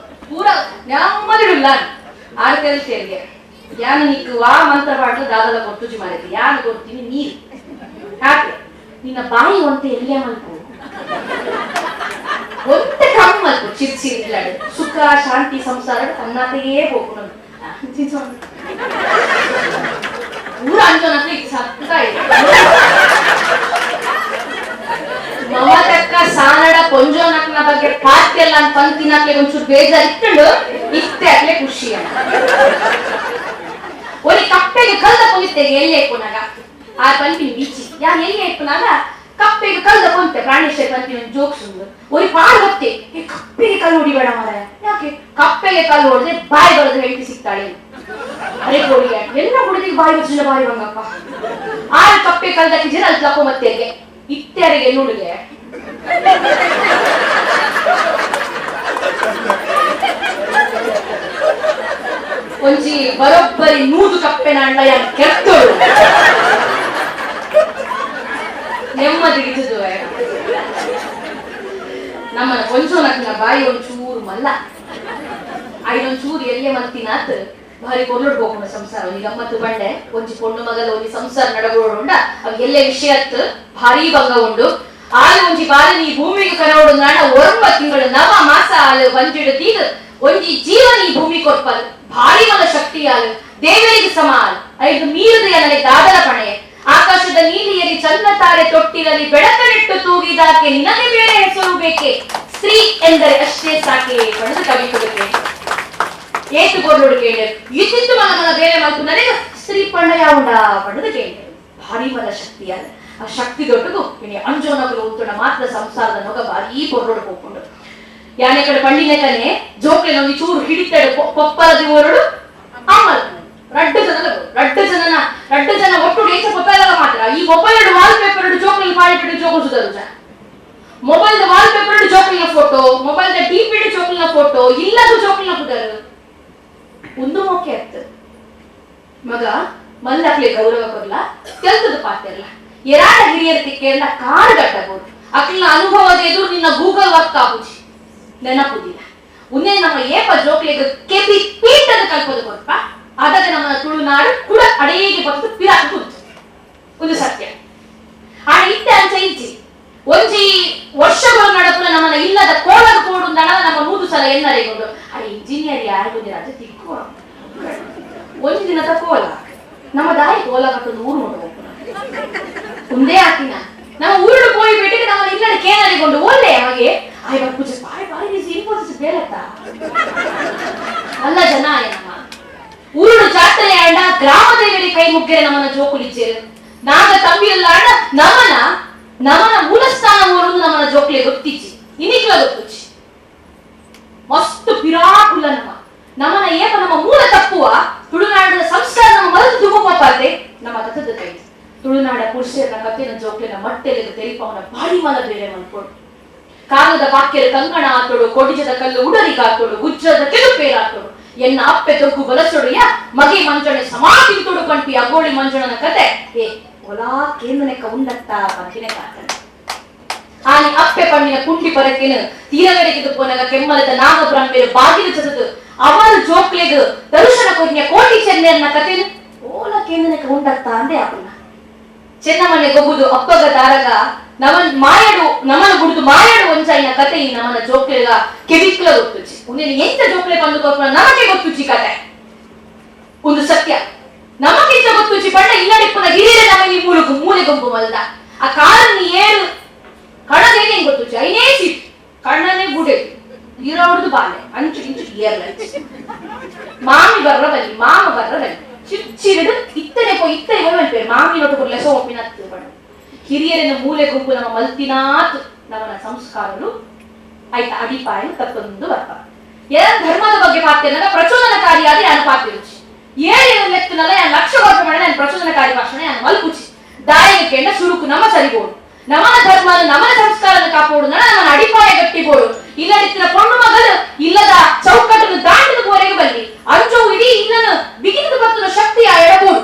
ಪೂರ ನೆಮ್ಮದಿಡುಲ್ಲ ಆರು ಕಲಿತೇರಿಗೆ ಯಾನು ನಿಕ್ಕು ವಾ ಮಂತ್ರ ಪಾಡ್ಲು ದಾದಲ ಕೊಟ್ಟುಜಿ ಮಾರೈತಿ ಯಾನು ಕೊಡ್ತೀನಿ ನೀರು ಯಾಕೆ ನಿನ್ನ ಬಾಯಿ ಒಂತೆ ಎಲ್ಲೇ ಮಲ್ಪು ಒಂತೆ ಕಮ್ಮಿ ಮಲ್ಪು ಚಿರ್ಚಿರ್ ಇಲ್ಲಾಡು ಸುಖ ಶಾಂತಿ ಸಂಸಾರ ತನ್ನಾತೆಯೇ ಹೋಗು ನಾನು ಊರ ಅಂಜೋನತ್ರ ಇದು ಸತ್ತ ಇದೆ ಮಮತಕ್ಕ ಸಾನಡ ಪೊಂಜೋನಕ್ನ ಬಗ್ಗೆ ಪಾತ್ಯಲ್ಲ ಅಂತ ಪಂತಿನಕ್ಲೆ ಒಂಚೂರು ಬೇಜಾರ್ ಇಟ್ಟುಂಡು ಇತ್ತೆ ಅಕ್ಲೆ ಖುಷಿ ಒಲಿ ಕಪ್ಪೆಗೆ ಕಲ್ದ ಪೊಂದಿತ್ತೆಗೆ ಎಲ್ಲಿ ಎಪ್ಪುನಾಗ ಆ ಪಂಪಿನ ಬೀಚಿ ಯಾನ್ ಎಲ್ಲಿ ಎಪ್ಪುನಾಗ ಕಪ್ಪೆಗೆ ಕಲ್ದ ಪೊಂತೆ ಪ್ರಾಣೇಶ್ವರ ಪಂಪಿನ ಜೋಕ್ಸ್ ಉಂಡು ಒರಿ ಪಾಡು ಗೊತ್ತೆ ಏ ಕಪ್ಪೆಗೆ ಕಲ್ಲು ಹೊಡಿಬೇಡ ಮಾರಾಯ ಯಾಕೆ ಕಪ್ಪೆಗೆ ಕಲ್ಲು ಹೊಡೆದ್ರೆ ಬಾಯಿ ಬರೋದು ಹೆಂಡತಿ ಸಿಗ್ತಾಳೆ ಅರೆ ಕೋಡಿಗೆ ಎಲ್ಲ ಹುಡುಗಿಗೆ ಬಾಯಿ ಬಚ್ಚಿನ ಬಾಯಿ ಬಂಗಪ್ಪ ಆರು ಕಪ್ಪೆ ಕಲ್ದಕ್ಕೆ ಜನ ಅಲ್ಲಿ ತಕೊ ಮತ್ತೆ ಇತ್ತೆರಿಗೆ ನುಡಿಗೆ ಒಂಜಿ ಬರೋಬ್ಬರಿ 100 ಕಪ್ಪೆನ ಅಣ್ಣ ಯಾನ್ ಕೆತ್ತೋಳು ನೆಮ್ಮದಿ ಇದ್ದುದು ನಮ್ಮ ಕೊಂಚೋನಕ್ಕಿನ ಬಾಯಿ ಒಂಚೂರು ಮಲ್ಲ ಐನೊಂಚೂರು ಎಲ್ಲೇ ಮಲ್ತಿನಾತ್ ಭಾರಿ ಕೊಲ್ಲುಡ್ ಹೋಗುಣ ಸಂಸಾರ ಒಂಜಿ ಗಮ್ಮತ್ತು ಬಂಡೆ ಒಂಜಿ ಪೊಣ್ಣು ಮಗದ ಒಂಜಿ ಸಂಸಾರ ನಡಗೋಡುಂಡ ಅವ್ ಎಲ್ಲೇ ವಿಷಯತ್ ಭಾರಿ ಭಂಗ ಉಂಡು ಆಲು ಒಂಜಿ ಬಾರಿ ನೀ ಭೂಮಿಗೆ ಕನೋಡು ನಾಡ 9 ತಿಂಗಳು 9 ಮಾಸ ಆಲು ಬಂಜಿಡು ತೀದು ಒಂಜಿ ಜೀವನ ಈ ಭೂಮಿ ಕೊರ್ಪಲ್ ಭಾರಿ ಮಲ ಶಕ್ತಿ ಆಲು ದೇವರಿಗೆ ಸಮ ಆಲು ಐದು ಮೀರದ ನನಗೆ ದಾದಲ ಪಣೆ ಆಕಾಶದ ನೀಲಿಯಲ್ಲಿ ಚಂದ್ರ ತಾರೆ ತೊಟ್ಟಿರಲಿ ಬೆಳಕನಿಟ್ಟು ತೂಗಿದಾಕೆ ನಿನಗೆ ಬೇರೆ ಹೆಸರು ಬೇಕೆ ಸ್ತ್ರೀ ಎಂದರೆ ಅಷ್ಟೇ ಸಾಕೆ ಪಡೆದು ಕವಿ ಕೊಡುತ್ತೆ ಏತು ಕೊರ್ಲುಡು ಕೇಳಿ ಇದ್ದಿತ್ತು ಮನ ಮನ ಬೇರೆ ಮಲ್ಪು ನನಗೆ ಸ್ತ್ರೀ ಪಂಡ ಯಾವುಂಡ ಪಡೆದು ಕೇಳಿ ಭಾರಿ ಮಲ ಶಕ್ತಿಯಾದ ಆ ಶಕ್ತಿ ದೊಡ್ಡದು ಇನಿ ಅಂಜೋನಗಲು ಉತ್ತುಣ ಮಾತ್ರ ಸಂಸಾರದ ನೊಗ ಭಾರೀ ಪೊರ್ಲುಡು ಹೋಗ್ಕೊಂಡು ಯಾನೆ ಕಡೆ ಪಂಡಿನ ಕನೆ ಜೋಕ್ಲೆ ನೊಂದು ಚೂರು ಹಿಡಿತಾడు ಪೊಪ್ಪಲದ ಓರಡು ಅಮ್ಮಲ್ ರಡ್ಡು ಜನನ ರಡ್ಡು ಜನನ ರಡ್ಡು ಜನ ಒಟ್ಟು ಏಚ ಮೊಬೈಲ್ ಮಾತ್ರ ಈ mobile wall paper ಜೋಕ್ಲಿ ಪಾಡಿಬಿಟ್ಟು ಜೋಕು ಸುಧಾರು mobile wall paper ಜೋಕ್ಲಿನ photo mobile D P ಜೋಕ್ಲಿನ photo ಇಲ್ಲದು ಜೋಕ್ಲಿನ ಪುಟರು ಒಂದು ಮೋಕೆ ಅತ್ತು ಮಗ ಮಲ್ಲಕ್ಲೆ ಗೌರವ ಕೊರ್ಲ ತೆಲ್ತದ ಪಾತೆರ್ಲ ಎರಾಡ ಹಿರಿಯರ ತಿಕ್ಕೆಲ್ಲ ಕಾಡು ಗಟ್ಟಬಹುದು ಅಕ್ಲಿನ ಅನುಭವದ ಎದುರು ನಿನ್ನ ಗೂಗಲ್ ವರ್ಕ್ ಆಪುಜಿ ನೆನಪುದಿಲ್ಲ ಉನ್ನೆ ನಮ್ಮ ಏಪ ಜೋಕ್ಲಿಗೆ ಕೆಪಿ ಪೀಠದ ಕಲ್ಪದ ಕೊರ್ಪ ಅದಾಗ ನಮ್ಮ ತುಳುನಾಡು ಕೂಡ ಅಡೇಗೆ ಬತ್ತು ಪಿರಾಕ್ ಕುಂತು ಒಂದು ಸತ್ಯ ಆ ಇತ್ತೆ ಅಂಚ ಇಜ್ಜಿ ಒಂಜಿ ವರ್ಷಗಳ ನಡಪುನ ನಮ್ಮನ್ನ ಇಲ್ಲದ ಕೋಲದ ಕೋಡು ನಡ ನಮ್ಮ 100 ಸಲ ಎನ್ನರೆಗೊಂಡು ಆ ಇಂಜಿನಿಯರ್ ಯಾರಿಗೂ ರಾಜ ತಿಕ್ಕೋ ಒಂದು ದಿನದ ಕೋಲ ನಮ್ಮ ದಾರಿ ಕೋಲ ಕಟ್ಟೊಂದು ಊರು ನೋಡು ಒಂದೇ ಆತಿನ ನಮ್ಮ ಊರು ಪೋಯಿ ಬೇಟಿಗೆ ನಮ್ಮ ಇಲ್ಲದ ಕೇನರಿಗೊಂಡು ಒಳ್ಳೆ ಹಾಗೆ ಆಯ್ ಪೂಜೆ ಬಾರಿ ಬಾರಿ ಇನ್ಫೋಸಿಸ್ ಬೇಲತ್ತ ಅಲ್ಲ ಜನ ನಮ್ಮ ಊರು ಜಾತ್ರೆ ಅಣ್ಣ ಗ್ರಾಮದೇವರಿಗೆ ಕೈ ಮುಗ್ಗೆರೆ ನಮ್ಮನ್ನ ಜೋಕುಲಿಚ್ಚೇರು ನಾಗ ತಂಬಿಯಲ್ಲ ಅಣ್ಣ ನಮನ ನಮನ ಮೂಲಸ್ಥಾನ ಊರು ನಮ್ಮನ ಜೋಕ್ಲೆ ಗೊತ್ತಿಚ್ಚಿ ಇನಿಕ್ಲ ಗೊತ್ತುಚ್ಚಿ ಮಸ್ತ್ ಪಿರಾಕುಲ್ಲ ನಮ್ಮ ನಮನ ಏಪ ನಮ್ಮ ಮೂಲ ತಪ್ಪುವ ತುಳುನಾಡಿನ ಸಂಸ್ಕಾರ ನಮ್ಮ ಮರೆತು ತುಮುಪಾತೆ ನಮ್ಮ ತತ್ತದ ಕೈ ತುಳುನಾಡ ಪುರುಷರನ್ನ ಕಥೆನ ಜೋಕ್ಲೆನ ಮಟ್ಟೆಲೆಗೆ ತೆರಿಪವನ ಭಾರಿ ಮಲ ಬೇರೆ ಮನ್ಕೊಡು ಕಾಗದ ವಾಕ್ಯದ ಕಂಕಣ ಆತೋಡು ಕೊಡಿಜದ ಕಲ್ಲು ಉಡರಿಗಾತೋಡು ಗುಜ್ಜದ ಕೆಲುಪೇರಾತೋಡು ಎನ್ನ ಅಪ್ಪೆ ತೊಗ್ಗು ಬಲಸೊಡೆಯ ಮಗೆ ಮಂಜಣೆ ಸಮಾ ತಿಂತೋಡು ಪಂಪಿ ಅಗೋಳಿ ಮಂಜಣನ ಕತೆ ಏ ಒಲಾ ಕೇಂದ್ರನೆಕ್ಕ ಉಂಡತ್ತ ಪಂಪಿನ ಕಾತನ ಆನೆ ಅಪ್ಪೆ ಪಣ್ಣಿನ ಕುಂಡಿ ಪರಕಿನ ತೀರವೆರೆಗಿದು ಪೋನಗ ಕೆಮ್ಮಲದ ನಾಗಬ್ರಹ್ಮೆರು ಬಾಗಿಲು ಚಸದು ಅವರು ಜೋಕ್ಲೆಗು ದರ್ಶನ ಕೊಜ್ಞ ಕೋಟಿ ಚೆನ್ನೆಯನ್ನ ಕಥೆನು ಓಲ ಕೇಂದ್ರನೆಕ್ಕ ಉಂಡತ್ತ ಅಂದೆ ಆಪುನ ಚೆನ್ನಮನೆ ಗೊಬ್ಬುದು ಅಪ್ಪಗ ತಾರಗ ನಮನ್ ಮಾಯಡು ನಮನ ಗುಡುದು ಮಾಯಡು ಒಂಜಾಯಿನ ಕತೆ ಈ ನಮನ ಜೋಕ್ಲೆಗ ಕೆಬಿಕ್ಲ ಗೊತ್ತುಚಿ ಉನ್ನೇನು ಎಂತ ಜೋಕ್ಲೆ ಬಂದು ಕೊರ್ಪುನ ನಮಗೆ ಗೊತ್ತುಚಿ ಕತೆ ಒಂದು ಸತ್ಯ ನಮಗಿಂತ ಗೊತ್ತುಚಿ ಪಂಡ ಇಲ್ಲಡಿಪ್ಪನ ಹಿರಿಯರ ನಮಗೆ ಮೂಲಕ ಮೂಲೆ ಗುಂಪು ಮಲ್ದ ಆ ಕಾರನ್ನು ಏಳು ಕಣದೇನೆ ಗೊತ್ತುಚಿ ಐನೇ ಸೀಟ್ ಕಣ್ಣನೇ ಗುಡೆ ಇರೋಡ್ದು ಬಾಲೆ ಅಂಚು ಇಂಚು ಏರ್ಲ ಮಾಮಿ ಬರ್ರದಲ್ಲಿ ಮಾಮ ಬರ್ರದಲ್ಲಿ ಚಿರ್ಚಿರಿಡು ಇತ್ತನೆ ಪೋ ಇತ್ತನೆ ಪೋ ಮಾಮಿ ನೊಟ್ಟು ಕೊಡ್ಲೆ ಸೋ ಒಪ್ಪಿನ ಪಂಡ ಹಿರಿಯರಿನ ಮೂಲೆ ಗುಂಪು ನಮ್ಮ ಮಲ್ತಿನಾತ್ ನಮ್ಮನ ಸಂಸ್ಕಾರಗಳು ಆಯ್ತಾ ಅಡಿಪಾಯ ತಪ್ಪೊಂದು ಬರ್ಪ ಏನ್ ಧರ್ಮದ ಬಗ್ಗೆ ಪಾತ್ಯನಲ್ಲ ಪ್ರಚೋದನಕಾರಿಯಾದ ಯಾನು ಪಾತ್ಯ ರುಚಿ ಏಳು ಲೆಕ್ಕನಲ್ಲ ಯಾನ್ ಲಕ್ಷ ವರ್ಷ ಮಾಡ ನಾನು ಪ್ರಚೋದನಕಾರಿ ಭಾಷಣ ಯಾನು ಮಲ್ಪುಚಿ ದಾಯಿಗೆ ಕೆಂಡ ಸುರುಕು ನಮ್ಮ ಸರಿಗೋಡು ನಮನ ಧರ್ಮನ ನಮನ ಸಂಸ್ಕಾರನ ಕಾಪೋಡು ನಮನ ಅಡಿಪಾಯ ಗಟ್ಟಿಬೋಡು ಇಲ್ಲದಿತ್ತಿನ ಪೊಣ್ಣು ಮಗಲು ಇಲ್ಲದ ಚೌಕಟ್ಟನ್ನು ದಾಟದ ಕೋರೆಗೆ ಬಲ್ಲಿ ಅಂಚೋ ಇಡೀ ಇಲ್ಲನ ಬಿಗಿದ ಬತ್ತನ ಶಕ್ತಿಯ ಎಡಬೋಡು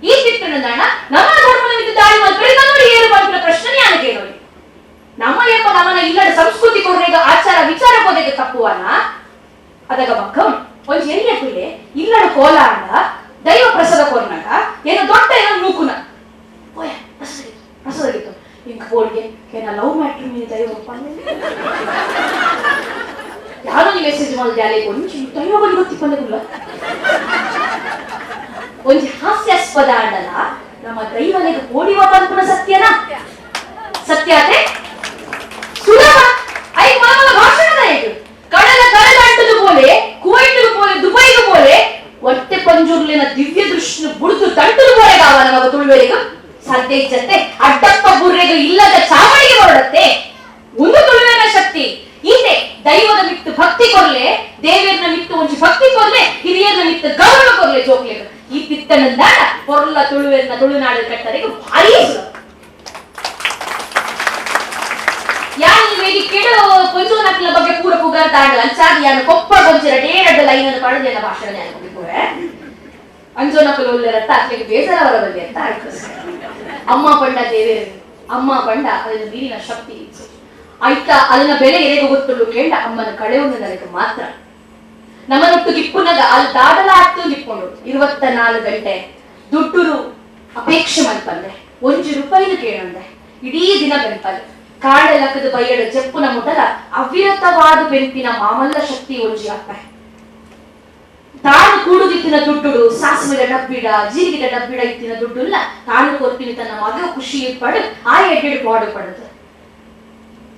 ಈ ಚಿತ್ರಣ ನಮ್ಮ ಧರ್ಮದ ವಿರುದ್ಧ ದಾಳಿ ಮಲ್ಪಡಿ ನನ್ನೋಡಿ ಏರು ಮಲ್ಪಿನ ಪ್ರಶ್ನೆ ಯಾನು ಕೇಳೋಡಿ ನಮ್ಮ ಏಪ ನಮನ ಇಲ್ಲದ ಸಂಸ್ಕೃತಿ ಕೊರ್ರೆಗ ಆಚಾರ ವಿಚಾರ ಬೋಧೆಗೆ ತಪ್ಪುವನ ಅದಗ ಬಕ್ಕಂ ಒಂಜಿ ಎಣ್ಣೆ ಪಿಳ್ಳೆ ಇಲ್ಲಡ ಕೋಲ ಅಂಡ ದೈವ ಪ್ರಸಾದ ಕೊರ್ನಾಗ ಏನು ದೊಡ್ಡ ಏನೋ ನೂಕುನ ಓಯ ಪ್ರಸಾದ ಇಂಕ ಬೋರ್ಡ್ಗೆ ಏನ ಲವ್ ಮ್ಯಾಟ್ರ್ ಮೀನು ದೈವ ಯಾರೋ ನೀ ಮೆಸೇಜ್ ಮಾಡಿದೆ ಅಲ್ಲೇ ಒಂಜಿ ದೈವ ಬಲಿ ಗೊತ್ತಿಪ್ಪಂದಗುಲ್ಲ ಒಂಜಿ ಹಾಸ್ಯಾಸ್ಪದ ಅಂಡಲ ನಮ್ಮ ದೈವನಿಗೆ ಓಡಿವ ಪನ್ಪುನ ಸತ್ಯನಾ ಸತ್ಯ ಅದೇ ಸುಲಭ I ಮಾಮಲ ಭಾಷಣದ ಇದು ಕಡಲ ಕಡಲ ಅಂಟದು ಪೋಲೆ ಕುವೈಟ್ಗೆ ಪೋಲೆ ದುಬೈಗೆ ಪೋಲೆ ಒಟ್ಟೆ ಪಂಜುರ್ಲಿನ ದಿವ್ಯ ದೃಷ್ಟಿನ ಬುಡ್ದು ತಂಟದು ಪೋಲೆ ಕಾವ ನಮಗ ತುಳುವೆರಿಗೂ ಸಾಧ್ಯ ಇಚ್ಚತ್ತೆ ಅಡ್ಡಪ್ಪ ಬುರ್ರೆಗೂ ಇಲ್ಲದ ಚಾವಣಿಗೆ ಹೊರಡತ್ತೆ ಒಂದು ತುಳುವಿನ ಶಕ್ತಿ ಈತೆ ದೈವದ ಮಿತ್ತು ಭಕ್ತಿ ಕೊರ್ಲೆ ದೇವಿಯರ್ನ ಮಿತ್ತು ಒಂಜಿ ಭಕ್ತಿ ಕೊರ್ಲೆ ಹಿರಿಯರ್ನ ಮಿತ್ತು ಗೌರವ ಕೊರ್ಲೆ ಜೋಕ್ಲೆಗ್ ಈ ತಿತ್ತನಂದಾಡ ಪೊರ್ಲ ತುಳುವೆರ್ನ ತುಳುನಾಡು ಕಟ್ಟರಿಗೆ ಭಾರಿ ಸುಲಭ. ಯಾನ್ ಈ ವೇದಿಕೆಡು ಪೊಂಜೋನಕ್ಲ ಬಗ್ಗೆ ಪೂರ ಪುಗಾರ್ತಾಂಡ ಅಂಚಾದ್ ಯಾನ್ ಕೊಪ್ಪ ಗೊಂಚಿರ ಡೇಡಡ್ಡ ಲೈನ್ ಅನ್ನು ಪಡೆದು ಎನ್ನ ಭಾಷಣ ಯಾನ್ ಮುಗಿಪುವೆ ಅಂಜೋನಕುಲು ಉಲ್ಲೆರತ್ತ ಅಕ್ಲೆಗ್ ಬೇಜಾರವರ ಬಲ್ಲಿ ಅಂತ ಆಯ್ತು. ಅಮ್ಮ ಪಂಡ ದೇವೇರು ಅಮ್ಮ ಪಂಡ ಅದನ್ನ ನೀರಿನ ಶಕ್ತಿ ಆಯ್ತಾ ಅದನ್ನ ಬೆಲೆ ಎರೆಗೆ ಗೊತ್ತುಳ್ಳು ಕೇಂಡ ಅಮ್ಮನ ಕಳೆಯೊಂದು ನನಗೆ ಮಾತ್ರ ನಮ್ಮನೊಟ್ಟು ಗಿಪ್ಪುನಗ ಅಲ್ಲಿ ದಾಡಲಾಗ್ತು ಗಿಪ್ಪುಂಡು 24 ಗಂಟೆ ದುಡ್ಡುರು ಅಪೇಕ್ಷೆ ಮಲ್ಪಂದೆ ಒಂಜಿ ರೂಪಾಯಿನು ಕೇಳಂದೆ ಇಡೀ ದಿನ ಬೆಂಪಲ್ ಕಾಡಲಕ್ಕದ ಬೈಯಡ ಜಪ್ಪುನ ಮುಟಲ ಅವಿರತವಾದ ಬೆಂಪಿನ ಮಾಮಲ್ಲ ಶಕ್ತಿ ಒಂಜಿ ಅಪ್ಪ ತಾನು ಕೂಡುದಿತ್ತಿನ ದುಡ್ಡುಡು ಸಾಸಿವೆದ ಡಬ್ಬಿಡ ಜೀರಿಗೆದ ಡಬ್ಬಿಡ ಇತ್ತಿನ ದುಡ್ಡುಲ್ಲ ತಾನು ಕೊರ್ಪಿನ ತನ್ನ ಮಗ ಖುಷಿ ಪಡು ಆ ಎಡ್ಡೆಡು ಪಾಡು ಪಡದು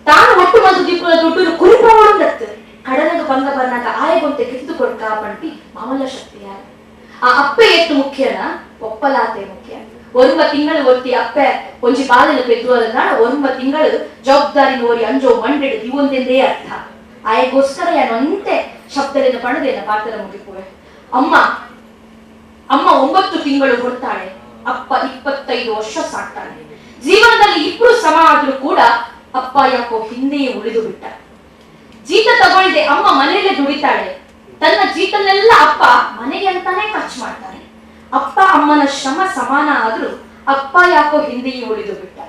ತಾನು ಒಟ್ಟು ಮತ್ತು ದಿಪ್ಪುನ ದುಡ್ಡು ಕುರಿಪವಳುಂದತ್ತು ಕಡಲಗ ಬಂಗ ಬರ್ನಾಗ ಆಯಗೊಂತೆ ಕಿತ್ತು ಕೊಡ್ಕ ಪಂಪಿ ಮಾಮಲ್ಲ ಶಕ್ತಿ ಯಾರು ಆ ಅಪ್ಪೆ ಎತ್ತು ಮುಖ್ಯನ ಒಪ್ಪಲಾತೆ ಮುಖ್ಯ ಒಂಬ ತಿಂಗಳು ಒತ್ತಿ ಅಪ್ಪೆ ಒಂಜಿ ಬಾಲಿನ ಪೆದ್ದುವದನ್ನಾಡ ಒಂಬ ತಿಂಗಳು ಜವಾಬ್ದಾರಿ ನೋರಿ ಅಂಜೋ ಮಂಡೆಡು ದಿವೊಂದೆಂದೇ ಅರ್ಥ ಆಯಗೋಸ್ಕರ ಯಾನೊಂತೆ ಶಬ್ದದಿಂದ ಪಣದೇನ ಪಾತ್ರ ಮುಗಿಪುವೆ ಅಮ್ಮ ಅಮ್ಮ 9 ತಿಂಗಳು ಹೊರ್ತಾಳೆ ಅಪ್ಪ 25 ವರ್ಷ ಸಾಕ್ತಾನೆ. ಜೀವನದಲ್ಲಿ ಇಬ್ರು ಸಮ ಆದ್ರೂ ಕೂಡ ಅಪ್ಪ ಯಾಕೋ ಹಿಂದೆಯೇ ಉಳಿದು ಬಿಟ್ಟ. ಜೀತ ತಗೊಳ್ದೆ ಅಮ್ಮ ಮನೆಯಲ್ಲೇ ದುಡಿತಾಳೆ. ತನ್ನ ಜೀತನೆಲ್ಲ ಅಪ್ಪ ಮನೆಗೆ ಅಂತಾನೆ ಖರ್ಚು ಮಾಡ್ತಾನೆ. ಅಪ್ಪ ಅಮ್ಮನ ಶ್ರಮ ಸಮಾನ ಆದ್ರೂ ಅಪ್ಪ ಯಾಕೋ ಹಿಂದೆಯೇ ಉಳಿದು ಬಿಟ್ಟ.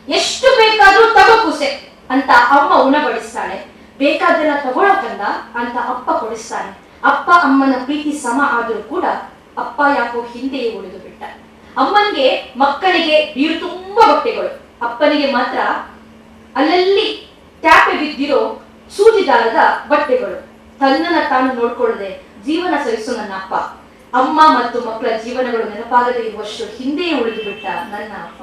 ಎಷ್ಟು ಬೇಕಾದ್ರೂ ತಗೋ ಕುಸೆ ಅಂತ ಅಮ್ಮ ಉಣಬಡಿಸ್ತಾಳೆ. ಬೇಕಾದೆಲ್ಲ ತಗೊಳಕಂದ ಅಂತ ಅಪ್ಪ ಕೊಡಿಸ್ತಾನೆ. ಅಪ್ಪ ಅಮ್ಮನ ಪ್ರೀತಿ ಸಮ ಆದ್ರೂ ಕೂಡ ಅಪ್ಪ ಯಾಕೋ ಹಿಂದೆಯೇ ಉಳಿದು ಬಿಟ್ಟ. ಅಮ್ಮನಿಗೆ ಮಕ್ಕಳಿಗೆ ಬೀರು ತುಂಬಾ ಬಟ್ಟೆಗಳು, ಅಪ್ಪನಿಗೆ ಮಾತ್ರ ಅಲ್ಲಲ್ಲಿ ಟ್ಯಾಪೆ ಬಿದ್ದಿರೋ ಸೂಜಿದಾರದ ಬಟ್ಟೆಗಳು. ತನ್ನನ್ನ ತಾನು ನೋಡ್ಕೊಳ್ಳದೆ ಜೀವನ ಸವಿಸು ನನ್ನ ಅಪ್ಪ. ಅಮ್ಮ ಮತ್ತು ಮಕ್ಕಳ ಜೀವನಗಳು ನೆನಪಾಗದೆ ಇರುವಷ್ಟು ಹಿಂದೆಯೇ ಉಳಿದು ಬಿಟ್ಟ ನನ್ನ ಅಪ್ಪ.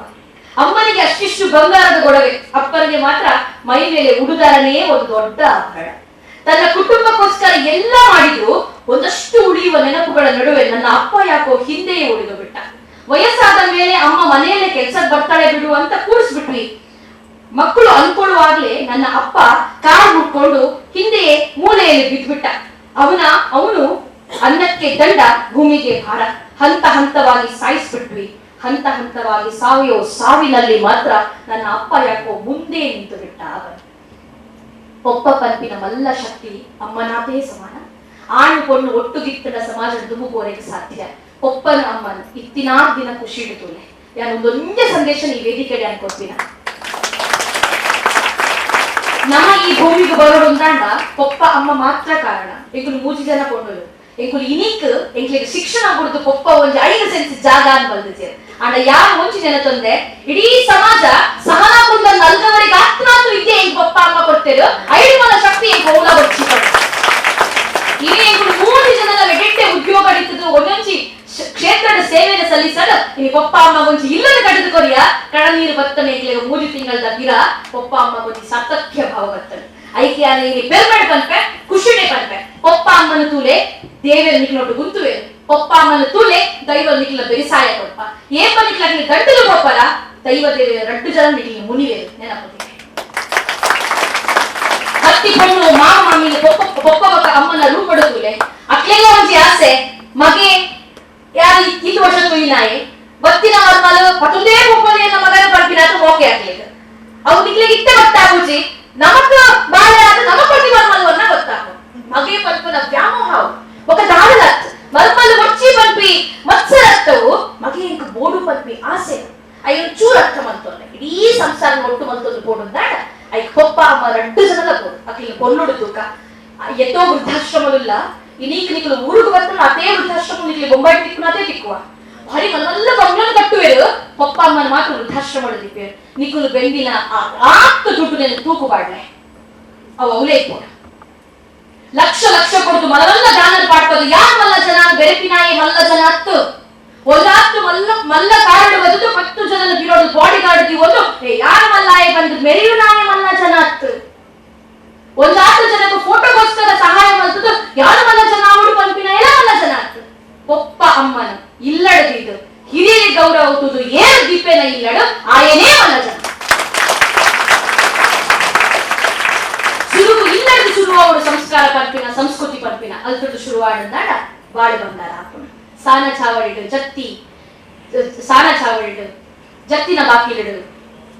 ಅಮ್ಮನಿಗೆ ಅಷ್ಟಿಷ್ಟು ಬಂಗಾರದ ಗೊಡವೆ, ಅಪ್ಪನಿಗೆ ಮಾತ್ರ ಮೈ ಮೇಲೆ ಉಡುದಾರನೇ ಒಂದು ದೊಡ್ಡ ಆಭರಣ. ತನ್ನ ಕುಟುಂಬಕ್ಕೋಸ್ಕರ ಎಲ್ಲ ಮಾಡಿದ್ರು ಒಂದಷ್ಟು ಉಳಿಯುವ ನೆನಪುಗಳ ನಡುವೆ ನನ್ನ ಅಪ್ಪ ಯಾಕೋ ಹಿಂದೆಯೇ ಉಳಿದು ಬಿಟ್ಟ. ವಯಸ್ಸಾದ ಮೇಲೆ ಅಮ್ಮ ಮನೆಯಲ್ಲೇ ಕೆಲ್ಸಕ್ಕೆ ಬರ್ತಾಳೆ ಬಿಡು ಅಂತ ಕೂರಿಸ್ಬಿಟ್ವಿ. ಮಕ್ಕಳು ಅನ್ಕೊಳ್ಳುವಾಗ್ಲೇ ನನ್ನ ಅಪ್ಪ ಕಾರ್ ಮುಟ್ಕೊಂಡು ಹಿಂದೆಯೇ ಮೂಲೆಯಲ್ಲಿ ಬಿದ್ಬಿಟ್ಟ. ಅವನು ಅನ್ನಕ್ಕೆ ದಂಡ, ಭೂಮಿಗೆ ಭಾರ. ಹಂತ ಹಂತವಾಗಿ ಸಾಯಿಸ್ಬಿಟ್ವಿ. ಹಂತ ಹಂತವಾಗಿ ಸಾವಯೋ ಸಾವಿನಲ್ಲಿ ಮಾತ್ರ ನನ್ನ ಅಪ್ಪ ಯಾಕೋ ಮುಂದೆ ನಿಂತು ಬಿಟ್ಟ. ಒಪ್ಪ ಪಲ್ಪಿನ ಮಲ್ಲ ಶಕ್ತಿ ಅಮ್ಮನಾತೇ ಸಮಾನ. ಆಣು ಪೊಣ್ಣು ಒಟ್ಟುಗಿತ್ತನ ಸಮಾಜದ ದುಮುಕೋರೆಗೆ ಸಾಧ್ಯ. ಒಪ್ಪನ ಅಮ್ಮನ ಇತ್ತಿನಾ ದಿನ ಖುಷಿ ಇಡುತ್ತೋಲೆ. ಯಾನೊಂದೊಂದೇ ಸಂದೇಶ ಈ ವೇದಿಕೆಡೆ ಅನ್ಕೊಡ್ತೀನ. ನಮ್ಮ ಈ ಭೂಮಿಗೆ ಬರೋಡು ಅಂದಾಂಡ ಪೊಪ್ಪ ಅಮ್ಮ ಮಾತ್ರ ಕಾರಣ. ಎಂಕುಲು ಮೂಜಿ ಜನ ಕೊಂಡೋಳು ಎಂಕುಲು ಇನಿಕ್ ಎಂಕ್ಲಿಗೆ ಶಿಕ್ಷಣ ಕೊಡುದು ಪೊಪ್ಪ ಒಂಜಿ 5 ಸೆನ್ಸ್ ಜಾಗ ಅಂತ ಬಲ್ದಿಜೆ. ಅಂಡ ಯಾರು ಒಂಜಿ ಜನ ತಂದೆ ಇಡೀ ಸಮಾಜ ಸಹನಾ ಕುಂದ ನಲ್ಗವರಿಗೆ ಆತ್ಮಾತು ವಿದ್ಯೆ ಎಂಕ್ ಪೊಪ್ಪ ಅಮ್ಮ ಕೊಡ್ತೇರು 5 ಮನ ಶಕ್ತಿ ಎಂಕ್ ಓಲ ಬಚ್ಚಿ ಇನಿ ಎಂಕುಲು 3 ಜನದ ವೆಡೆಟ್ಟೆ ಉದ್ಯೋಗ ಅಡಿತದು ಒಂದೊಂಜಿ ಕ್ಷೇತ್ರದ ಸೇವೆಯನ್ನು ಸಲ್ಲಿಸಲು ಇನಿ ಪೊಪ್ಪ ಅಮ್ಮ ಗೊಂಚಿ ಇಲ್ಲದ ಕಡಿದು ಕೊರಿಯ ಕಳನೀರು ಬತ್ತನೆ ಇಕ್ಲೆಗ ಮೂಜಿ ತಿಂಗಳದ ಪಿರ ಪೊಪ್ಪ ಅಮ್ಮ ಗೊಂಚಿ ಸಾರ್ಥಕ್ಯ ಭಾವ ಬತ್ತನೆ ಐಕ್ಯಾನ ಇನಿ ಪೆರ್ಮೆಡ್ ಪನ್ಪೆ ಖುಷಿಡೆ ಪನ್ಪೆ ಪೊಪ್ಪ ಅಮ್ಮನ ತೂಲೆ ದೇವೆರ ನಿಕ್ಲೊಟ್ಟು ಗುಂತುವೆ ಪೊಪ್ಪ ಅಮ್ಮನ ತೂಲೆ ದೈವ ನಿಕ್ಲ ಬೆರಿಸಾಯ ಕೊಪ್ಪ ಏಪ ನಿಕ್ಲ ದಂಡಲು ಪೊಪ್ಪರ ದೈವ ದೇವೆಯ ರಡ್ಡು ಜನ ನಿಕ್ಲಿ ಮುನಿವೆ ನೆನಪುತ್ತಿದೆ. ಹತ್ತಿ ಪಣ್ಣು ಮಾಮ ಮಾಮಿನ ಪೊಪ್ಪ ಪೊಪ್ಪ ಬಕ್ಕ ಅಮ್ಮನ ರೂಪಡು ತೂಲೆ ಅಕ್ಲೆಗ ಒಂಜಿ ಆಸೆ ಮಗೆ ಯಾರು ಇದು ವರ್ಷ ತುಯಿನಾಯಿ ಬತ್ತಿನ ಮರ್ಮಲು ಪಟುಂದೇ ಪೊಪ್ಪಲಿಯನ್ನ ಮಗನ ಪಡ್ಪಿನಾತ ಮೋಕೆ ಆಗ್ಲಿಲ್ಲ ಅವು ನಿಕ್ಲೆಗೆ ಇತ್ತೆ ಗೊತ್ತಾಗುಜಿ ನಮಕ್ ಬಾಳೆ ಆದ ನಮ ಪಟ್ಟಿ ಮರ್ಮಲ್ವನ್ನ ಗೊತ್ತಾಗು ಮಗೆ ಪಲ್ಪನ ವ್ಯಾಮೋಹ ఒక ದಾರಲತ್ ಮರ್ಮಲು ಒಚ್ಚಿ ಪಲ್ಪಿ ಮತ್ಸರತ್ತವು ಮಗೆ ಇಂಕ ಬೋಡು ಪಲ್ಪಿ ಆಸೆ ಅಯ್ಯೋ ಚೂರು ಅರ್ಥ ಮಂತೊಂದೆ ಇಡೀ ಸಂಸಾರ ಒಟ್ಟು ಮಂತೊಂದು ಬೋಡು ಐಕ್ ಪೊಪ್ಪ ಅಮ್ಮ ರಡ್ಡು ಜನಲ ಬೋಡು ಅಕ್ಲಿ ಕೊಲ್ಲುಡು ತೂಕ ಎತ್ತೋ ವೃದ್ಧಾಶ್ರಮలుಲ್ಲ ಇನೀಕ್ ನಿಕ್ಲು ಊರುಗು ಬರ್ತಲ್ಲ ಅದೇ ವೃದ್ಧಾಶ್ರಮ ನಿಕ್ಲಿ ಬೊಂಬಾಯಿ ತಿಕ್ಕುನ ಅದೇ ತಿಕ್ಕುವ ಭಾರಿ ಮಲ್ಲ ಬಂಗ್ಲನ್ನು ಕಟ್ಟುವೆರು ಪೊಪ್ಪ ಅಮ್ಮನ ಮಾತ್ರ ವೃದ್ಧಾಶ್ರಮ ದಿಪ್ಪೇರು ನಿಕ್ಕುಲು ಬೆಂದಿನ ಆತ್ತು ದುಡ್ಡು ನೆನೆ ತೂಕುಬಾಡ್ಲೆ ಅವು ಅವಲೇ ಕೂಡ ಲಕ್ಷ ಲಕ್ಷ ಕೊಡ್ತು ಮಲವಲ್ಲ ದಾನದ ಪಾಡ್ಪದು ಯಾರು ಮಲ್ಲ ಜನ ಬೆರಪಿನಾಯಿ ಮಲ್ಲ ಜನ ಹತ್ತು ಒಂದಾತ್ತು ಮಲ್ಲ ಮಲ್ಲ ಕಾರಡು ಬದುಕು 10 ಜನನ ಬಿರೋಡು ಬಾಡಿ ಗಾರ್ಡ್ ಒಂದು ಯಾರು ಮಲ್ಲಾಯ ಬಂದು ಮೆರಿಯು ನಾಯಿ ಮಲ್ಲ ಜನ ಹತ್ತು ಒಂದಾತ್ತು ಜನಕ್ಕೆ ಫೋಟೋಗೋಸ್ಕರ ಸಹಾಯ ಮಾಡ್ತದ್ದು ಯಾರು ಮಲ್ಲ ಜನ ಅವಳು ಪಂಪಿನ ಎಲ್ಲ ಮಲ್ಲ ಜನ ಹತ್ತು ಪೊಪ್ಪ ಅಮ್ಮನ ಇಲ್ಲಡದಿದ್ದು ಹಿರಿಯರಿಗೆ ಗೌರವ ತುದು ಏನು ದೀಪೇನ ಇಲ್ಲಡು ಆಯನೇ ಮಲ್ಲ ಜನ ಶುರು ಇಲ್ಲಡದು ಶುರುವಾಡು ಸಂಸ್ಕಾರ ಪಂಪಿನ ಸಂಸ್ಕೃತಿ ಪಂಪಿನ ಅಲ್ತದ್ದು ಶುರುವಾಡಂದಾಡ ಬಾಳು ಬಂದಾರ ಹಾಕೊಂಡು ಸಾನ ಚಾವಡಿಡು ಜತ್ತಿ ಸಾನ ಚಾವಡಿಡು ಜತ್ತಿನ ಬಾಕಿಲಿಡು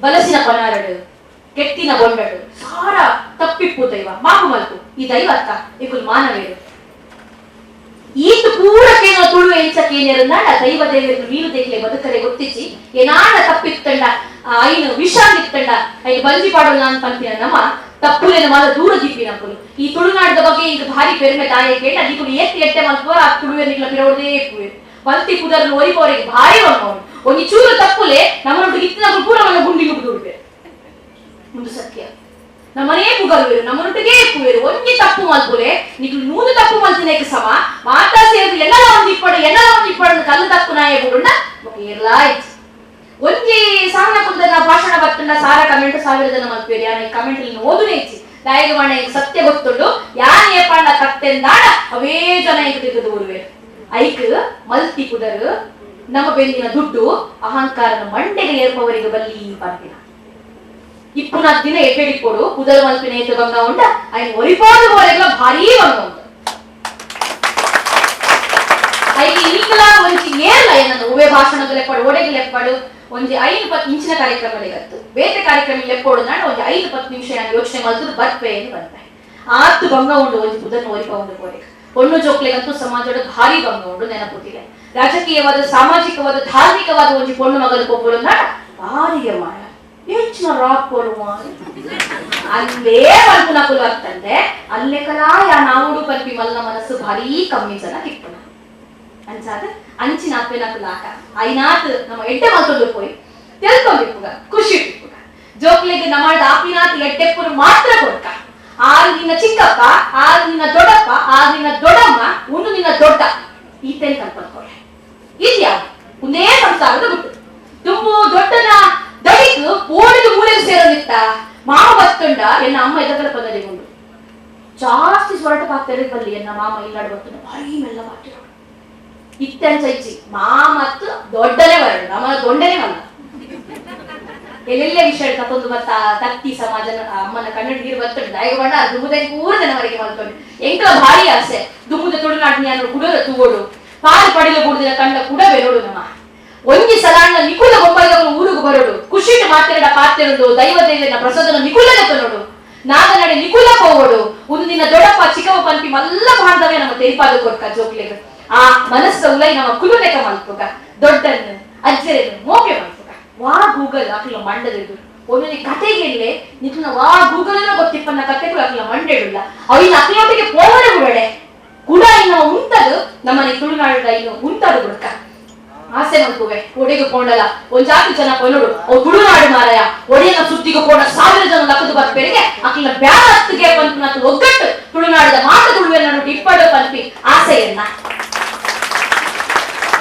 ಬಲಸಿನ ಪನಾರಡು ಕೆಟ್ಟಿನ ಬೊಂಡಡು ಸಾರ ತಪ್ಪಿಪ್ಪು ದೈವ ಮಾಪು ಮಲ್ಪು ಈ ದೈವ ಅತ್ತ ಇಕುಲ್ ಮಾನವೇರು ಈತ ಪೂರಕೇನೋ ತುಳು ಎಂಚಕೇನೆರುನಾಡ ದೈವ ದೇವರನ್ನು ಮೀನು ದೇಖಲೆ ಬದುಕರೆ ಗೊತ್ತಿಚ್ಚಿ ಏನಾಡ ತಪ್ಪಿತ್ತಂಡ ಐನು ವಿಷಾಂದಿತ್ತಂಡ ಐನು ಬಂಜಿ ಪಾಡೋಲ್ಲ ಅಂತ ಪಂಪಿನ ನಮ್ಮ ತಪ್ಪುಲೇನ ಮಾಲ ದೂರ ದಿಪ್ಪಿ ನಕ್ಕುಲು ಈ ತುಳುನಾಡದ ಬಗ್ಗೆ ಈಗ ಭಾರಿ ಪೆರ್ಮೆ ತಾಯಿ ಕೇಳ ನೀಕುಲು ಎತ್ತಿ ಎಟ್ಟೆ ಮಲ್ಪುವ ಆ ತುಳುವೆ ನಿಕ್ಲ ಪಿರವಡದೇ ಪುವೆ ಬಂತಿ ಪುದರ್ನು ಒರಿಪವರಿಗೆ ಭಾರಿ ಬಂಗವನು ಒಂಜಿ ಚೂರು ತಪ್ಪುಲೆ ನಮ್ಮನೊಟ್ಟು ಇತ್ತಿನ ಪೂರ ಮಲ್ಲ ಗುಂಡಿಗೆ ದುಡಿವೆ ಒಂದು ಸತ್ಯ ನಮ್ಮನೇ ಪುಗಲ್ವೇರು ನಮ್ಮನೊಟ್ಟಿಗೆ ಪುವೇರು ಒಂಜಿ ತಪ್ಪು ಮಲ್ಪುಲೆ ನಿಕ್ಲು ನೂದು ತಪ್ಪು ಮಲ್ತಿನೇಕ ಸಮ ಮಾತಾ ಸೇರಿದು ಎನ್ನಲ ಒಂದು ಇಪ್ಪಡು ಎನ್ನಲ ಒಂದು ಇಪ್ಪಡು ಕಲ್ಲು ತಪ್ಪು ನಾಯ ಬುಡುಂಡ ಏರ್ಲಾಯ್ತು ಒಂಜಿ ಸಾನ ಕುಂದನ ಭಾಷಣ ಬತ್ತಂಡ ಸಾರ ಕಮೆಂಟ್ 1000 ಜನ ಮಲ್ಪೇರಿ ಯಾನ ಕಮೆಂಟ್ ಇಲ್ಲಿ ಓದುನೇ ಇಚ್ಚಿ ದಾಯಗವಾಣ ಸತ್ಯ ಗೊತ್ತುಂಡು ಯಾನ್ ಏಪಾಂಡ ತತ್ತೆಂದಾಡ ಅವೇ ಜನ ಈಗ ತಿರುಗದು ಊರುವೆ ಐಕ್ ಮಲ್ತಿ ಕುದರು ನಮ್ಮ ಬೆಂದಿನ ದುಡ್ಡು ಅಹಂಕಾರನ ಮಂಡೆಗೆ ಏರ್ಪವರಿಗೆ ಬಲ್ಲಿ ಪಂಪಿನ ಇಪ್ಪುನ ದಿನ ಎಟ್ಟೆಡಿಪ್ಪೋಡು ಕುದರ ಮಲ್ಪಿನ ಏತ ಬಂಗ ಉಂಡ ಐನ್ ಒರಿಪಾದು ಬೋರೆಗ್ಲ ಭಾರೀ ಬಂಗ ಉಂಡು ಐಕ್ ಈಕಲ ಒಂಜಿ ಏರ್ಲ ಏನನ್ನ ಉವೆ ಭಾಷಣದ ಲೆಪ್ಪಡು ಒಡೆಗೆ ಲೆಪ್ಪಡು ಒಂಜಿ 5-10 ಇಂಚಿನ ಕಾರ್ಯಕ್ರಮ ಬೇತೆ ಕಾರ್ಯಕ್ರಮ ಲೆಪ್ಪೋಡು ನಾಡು ಒಂಜಿ 5-10 ನಿಮಿಷ ನಾನು ಯೋಚನೆ ಮಾಡ್ತದೆ ಬರ್ಪೆ ಏನು ಬರ್ಪೆ ಆತು ಬಂಗ ಉಂಡು ಒಂಜಿ ಬುಧನ ಒರಿಪ ಉಂಡು ಕೋರೆಗೆ ಒಣ್ಣು ಜೋಕ್ಲೆಗಂತೂ ಸಮಾಜದ ಭಾರಿ ಬಂಗ ಉಂಡು ನೆನಪುತ್ತಿಲ್ಲ ರಾಜಕೀಯವಾದ ಸಾಮಾಜಿಕವಾದ ಧಾರ್ಮಿಕವಾದ ಒಂಜಿ ಪೊಣ್ಣು ಮಗಲು ಕೊಪ್ಪಳು ನಾಡ ಭಾರಿಗೆ ಮಾಡ ಹೆಚ್ಚಿನ ರಾಕ್ಕೋಲು ಅಲ್ಲೇ ಮಲ್ಪುನ ಕುಲು ಆಗ್ತಂದೆ ಅಲ್ಲೇ ಕಲಾ ಯಾ ನಾವುಡು ಪಲ್ಪಿ ಮಲ್ಲ ಮನಸ್ಸು ಭಾರೀ ಕಮ್ಮಿ ಜನ ತಿಪ್ಪುನ ಅಂಚಾದ ಅಂಚಿನ ಅಪ್ಪೆನ ಕುಲಾಕ ಐನಾತ್ ನಮ್ಮ ಎಡ್ಡೆ ಮಲ್ತೊಂದು ಪೋಯಿ ತೆಲ್ಕೊಂಡಿಪ್ಪುಗ ಖುಷಿ ಇಪ್ಪುಗ ಜೋಕ್ಲೆಗೆ ನಮಾಡ ಆಪಿನಾತ್ ಎಡ್ಡೆಪ್ಪುರು ಮಾತ್ರ ಕೊಡ್ಕ ಆರು ನಿನ್ನ ಚಿಕ್ಕಪ್ಪ ಆರು ನಿನ್ನ ದೊಡ್ಡಪ್ಪ ಆರು ನಿನ್ನ ದೊಡ್ಡಮ್ಮ ಒಂದು ನಿನ್ನ ದೊಡ್ಡ ಈತೇನ್ ಕಲ್ಪನ್ಕೊಡ್ರೆ ಇದ್ಯಾ ಒಂದೇ ಸಂಸಾರದ ಗುಟ್ಟು ತುಂಬು ದೊಡ್ಡನ ದಡಿಕು ಓಡಿದು ಮೂಲೆಗೆ ಸೇರೋದಿತ್ತ ಮಾವ ಬತ್ತುಂಡ ಎನ್ನ ಅಮ್ಮ ಎದಕಲ ಪದರಿಗುಂಡು ಜಾಸ್ತಿ ಸೊರಟ ಪಾಕ್ತಾರೆ ಬಲ್ಲಿ ಎನ್ನ ಮಾಮ ಇಲ್ಲಾಡು ಬತ್ತುಂಡ ಭಾರಿ ಮೆಲ್ಲ ಬಾಟಿರೋಡು ಇತ್ತಂಚ ಇಚ್ಚಿ ಮಾಮತ್ತು ದೊಡ್ಡನೇ ಬರಡು ನಮ್ಮ ದೊಡ್ಡನೇ ಮಲ್ಲ ಎಲ್ಲೆಲ್ಲ ವಿಷಯ ತತ್ತೊಂದು ಬತ್ತ ತತ್ತಿ ಸಮಾಜ ಅಮ್ಮನ ಕನ್ನಡ ನೀರು ಬತ್ತುಂಡು ದಾಯಗ ಬಣ್ಣ ದುಮ್ಮುದ ಪೂರ ಜನವರೆಗೆ ಮಲ್ಕೊಂಡು ಎಂಕಲ ಭಾರಿ ಆಸೆ ದುಮ್ಮುದ ತುಳುನಾಡಿನ ಕುಡೋದ ತೂಗೋಡು ಪಾಲು ಪಡಿಲು ಬುಡುದಿನ ಕಂಡ ಕೂಡ ಬೆರೋಡು ನಮ್ಮ ಒಂಜಿ ಸಲಾಣ್ಣ ನಿಕುಲ ಬೊಂಬೈದವನು ಊರುಗು ಬರೋಡು ಖುಷಿಟ್ ಮಾತೆರಡ ಪಾತೆರುಂಡು ದೈವ ದೇವನ ಪ್ರಸಾದನ ನಿಕುಲನೆ ತನ್ನೋಡು ನಾಗನಡೆ ನಿಕುಲ ಹೋಗೋಡು ಒಂದು ನಿನ್ನ ದೊಡ್ಡಪ್ಪ ಚಿಕ್ಕಪ್ಪ ಪಂಪಿ ಮಲ್ಲ ಬಾಂಧವ್ಯ ನಮ್ಮ ತೆರಿಪಾದ ಕೊಡ್ಕ ಜೋಕ್ಲೆಗ ಆ ಮನಸ್ಸ ಉಲೈ ನಮ್ಮ ಕುಲುನೆಕ ಮಲ್ಪುಗ ದೊಡ್ಡನ್ನು ಅಜ್ಜರನ್ನು ಮೋಕೆ ಮಲ್ಪುಗ ವಾ ಗೂಗಲ್ ಅಕ್ಲ ಮಂಡದಿದ್ದು ಒಂದೊಂದು ಕತೆಗೆಲ್ಲೇ ನಿಖಿಲ ವಾ ಗೂಗಲ್ ಗೊತ್ತಿಪ್ಪನ್ನ ಕತೆಗಳು ಅಕ್ಲ ಮಂಡೆಡುಲ್ಲ ಅವಿನ ಅಕ್ಲೊಟ್ಟಿಗೆ ಪೋವರೆ ಬಿಡಡೆ ಕೂಡ ಇನ್ನು ಉಂಟದು ನಮ್ಮನೆ ತುಳುನಾಡ ಇನ್ನು ಉಂಟದು ಬಿಡ್ಕ ಆಸೆ ಮಲ್ಪುವೆ ಒಡೆಗೆ ಪೋಂಡಲ ಒಂದ್ ಜಾತಿ ಜನ ಪೊನ್ನೋಡು ಅವು ತುಳುನಾಡು ಮಾರಾಯ ಒಡೆಯನ ಸುತ್ತಿಗೆ ಪೋಣ 1000 ಜನ ಲಕ್ಕದು ಬರ್ಪೇರಿಗೆ ಅಕ್ಲ ಬ್ಯಾರತ್ತಿಗೆ ಪಂಪುನತ್ತು ಒಗ್ಗಟ್ಟು ತುಳುನಾಡದ ಮಾತು ತುಳುವೆ ನಾನು ಇಪ್ಪಡು ಪಂಪಿ ಆಸೆಯನ್ನ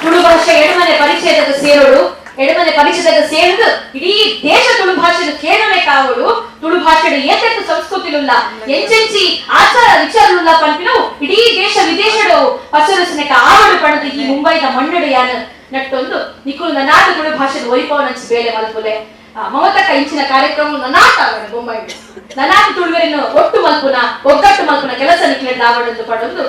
ತುಳು ಭಾಷೆ ಎಡಮನೆ ಪರಿಚಯದ ಸೇರೋಡು, ಎಡಮನೆ ಪರಿಚಯದ ಸೇರಿದು ಇಡೀ ದೇಶ ತುಳು ಭಾಷೆದ ಕೇಳನೆ ಕಾವಡು. ತುಳು ಭಾಷೆದ ಏತೆತ್ತು ಸಂಸ್ಕೃತಿಲುಲ್ಲ, ಎಂಚೆಂಚಿ ಆಚಾರ ವಿಚಾರಲುಲ್ಲ ಪನ್ಪಿನವು ಇಡೀ ದೇಶ ವಿದೇಶಡು ಪಸರಸನೆಕ ಆವಡು ಪಣದು ಈ ಮುಂಬೈದ ಮಣ್ಣಡು ಯಾನ ನಟ್ಟೊಂದು ನಿಕುಲು ನನಾಟ ತುಳು ಭಾಷೆದ ಒರಿಪವನಂಚಿ ಬೇಲೆ ಮಲ್ಪುಲೆ. ಮಮತಕ ಇಂಚಿನ ಕಾರ್ಯಕ್ರಮ ನನಾಟ ಆವಡು ಬೊಂಬೈ ನನಾಟ ತುಳುವರಿನ ಒಟ್ಟು ಮಲ್ಪುನ ಒಗ್ಗಟ್ಟು ಮಲ್ಪುನ ಕೆಲಸ ನಿಕ್ಲೆಡ್ ಆವಡಂದು ಪಡೊಂದು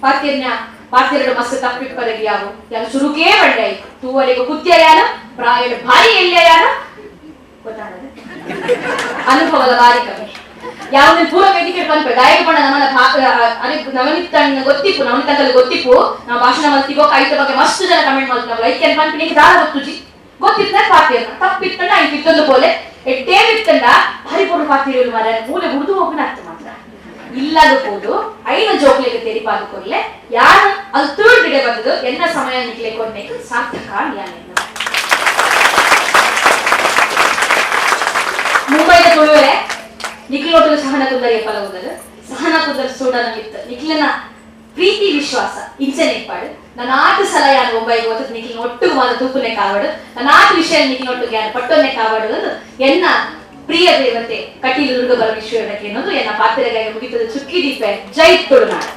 ಪಾತಿರ್ನ ಪಾತಿರಡು ಮಸ್ತ್ ತಪ್ಪಿಪ್ಪರಗಿ ಯಾವು ಯಾನು ಸುರುಕೇ ಬಂಡೆ ಆಯ್ತು ತೂವರೆಗೂ ಕುತ್ಯ ಯಾನ ಪ್ರಾಯಡು ಭಾರಿ ಎಲ್ಯ ಯಾನ ಗೊತ್ತಾಗದೆ ಅನುಭವದ ಭಾರಿ ಕಮ್ಮಿ. ಯಾವ ಪೂರ್ವ ವೇದಿಕೆ ಪನ್ಪೆ ದಾಯಕ ಪಂಡ ನಮನ ಅರೆ ನವನಿತಣ್ಣ ಗೊತ್ತಿಪ್ಪು, ನವನಿತಂಕಲ್ ಗೊತ್ತಿಪ್ಪು. ನಾವು ಭಾಷಣ ಮಲ್ತಿಗೋ ಐತ ಬಗ್ಗೆ ಮಸ್ತ್ ಜನ ಕಮೆಂಟ್ ಮಲ್ತಿನವು ಲೈಕ್ ಏನ್ ಪನ್ಪಿ ನಿಂಗೆ ದಾರ ಗೊತ್ತುಜಿ ಗೊತ್ತಿತ್ತ ಪಾತಿರ್ನ ತಪ್ಪಿತ್ತಂಡ ಐತ ಇತ್ತೊಂದು ಪೋಲೆ ಎಟ್ಟೇ ಇತ್ತಂಡ ಭಾರಿ ಪೊರು ಪಾತಿರು ಮಾರ ಮೂಲೆ ಹುಡುದು ಹೋಗ್ನ ಅರ್ಥ ಮಾತ್ರ ಇಲ್ಲದ ಪೋದು ಐನ ಜೋಕ್ಲೆಗೆ ತೆರಿಪಾದ ಕೊರ್ಲೆ ಯಾರು ಅದು ತೂರ್ಗಿಡೆ ಬಂದದ್ದು ಎನ್ನ ಸಮಯ ನಿಕ್ಲೆ ಕೊಡ್ಬೇಕು ಸಾರ್ಥಕ ಯಾನೆನ್ನ. ಮುಂಬೈದ ತುಳುವೆರೆ ನಿಕ್ಲೋಟದ ಸಹನ ಕುಂದರಿ ಫಲ ಸಹನ ಕುಂದರ್ ಸೂಡನ ಮಿತ್ತ ನಿಕ್ಲನ ಪ್ರೀತಿ ವಿಶ್ವಾಸ ಇಂಚನೆ ಇಪ್ಪಾಡು. ನನ್ನ ಆಟ ಸಲ ಯಾರು ಮುಂಬೈಗೆ ಹೋದ ನಿಕ್ಲಿನ ಒಟ್ಟು ಮಾದ ತೂಕುನೆ ಕಾವಡು, ನನ್ನ ಆಟ ವಿಷಯ ನಿಕ್ಲಿನ ಒಟ್ಟು ಯಾರು ಪಟ್ಟೊನ್ನೆ ಕಾವಡು ಎಂದು ಎನ್ನ ಪ್ರಿಯ ದೇವತೆ ಕಟೀಲು ದುರ್ಗ ಪರಮೇಶ್ವರಕ್ಕೆ ಅನ್ನೋದು ಎನ್ನ ಪಾತ್ರೆಗಾಗಿ ಮುಗಿತದ ಚುಕ್ಕಿ ದೀಪೆ. ಜೈ ತುಳುನಾಡು.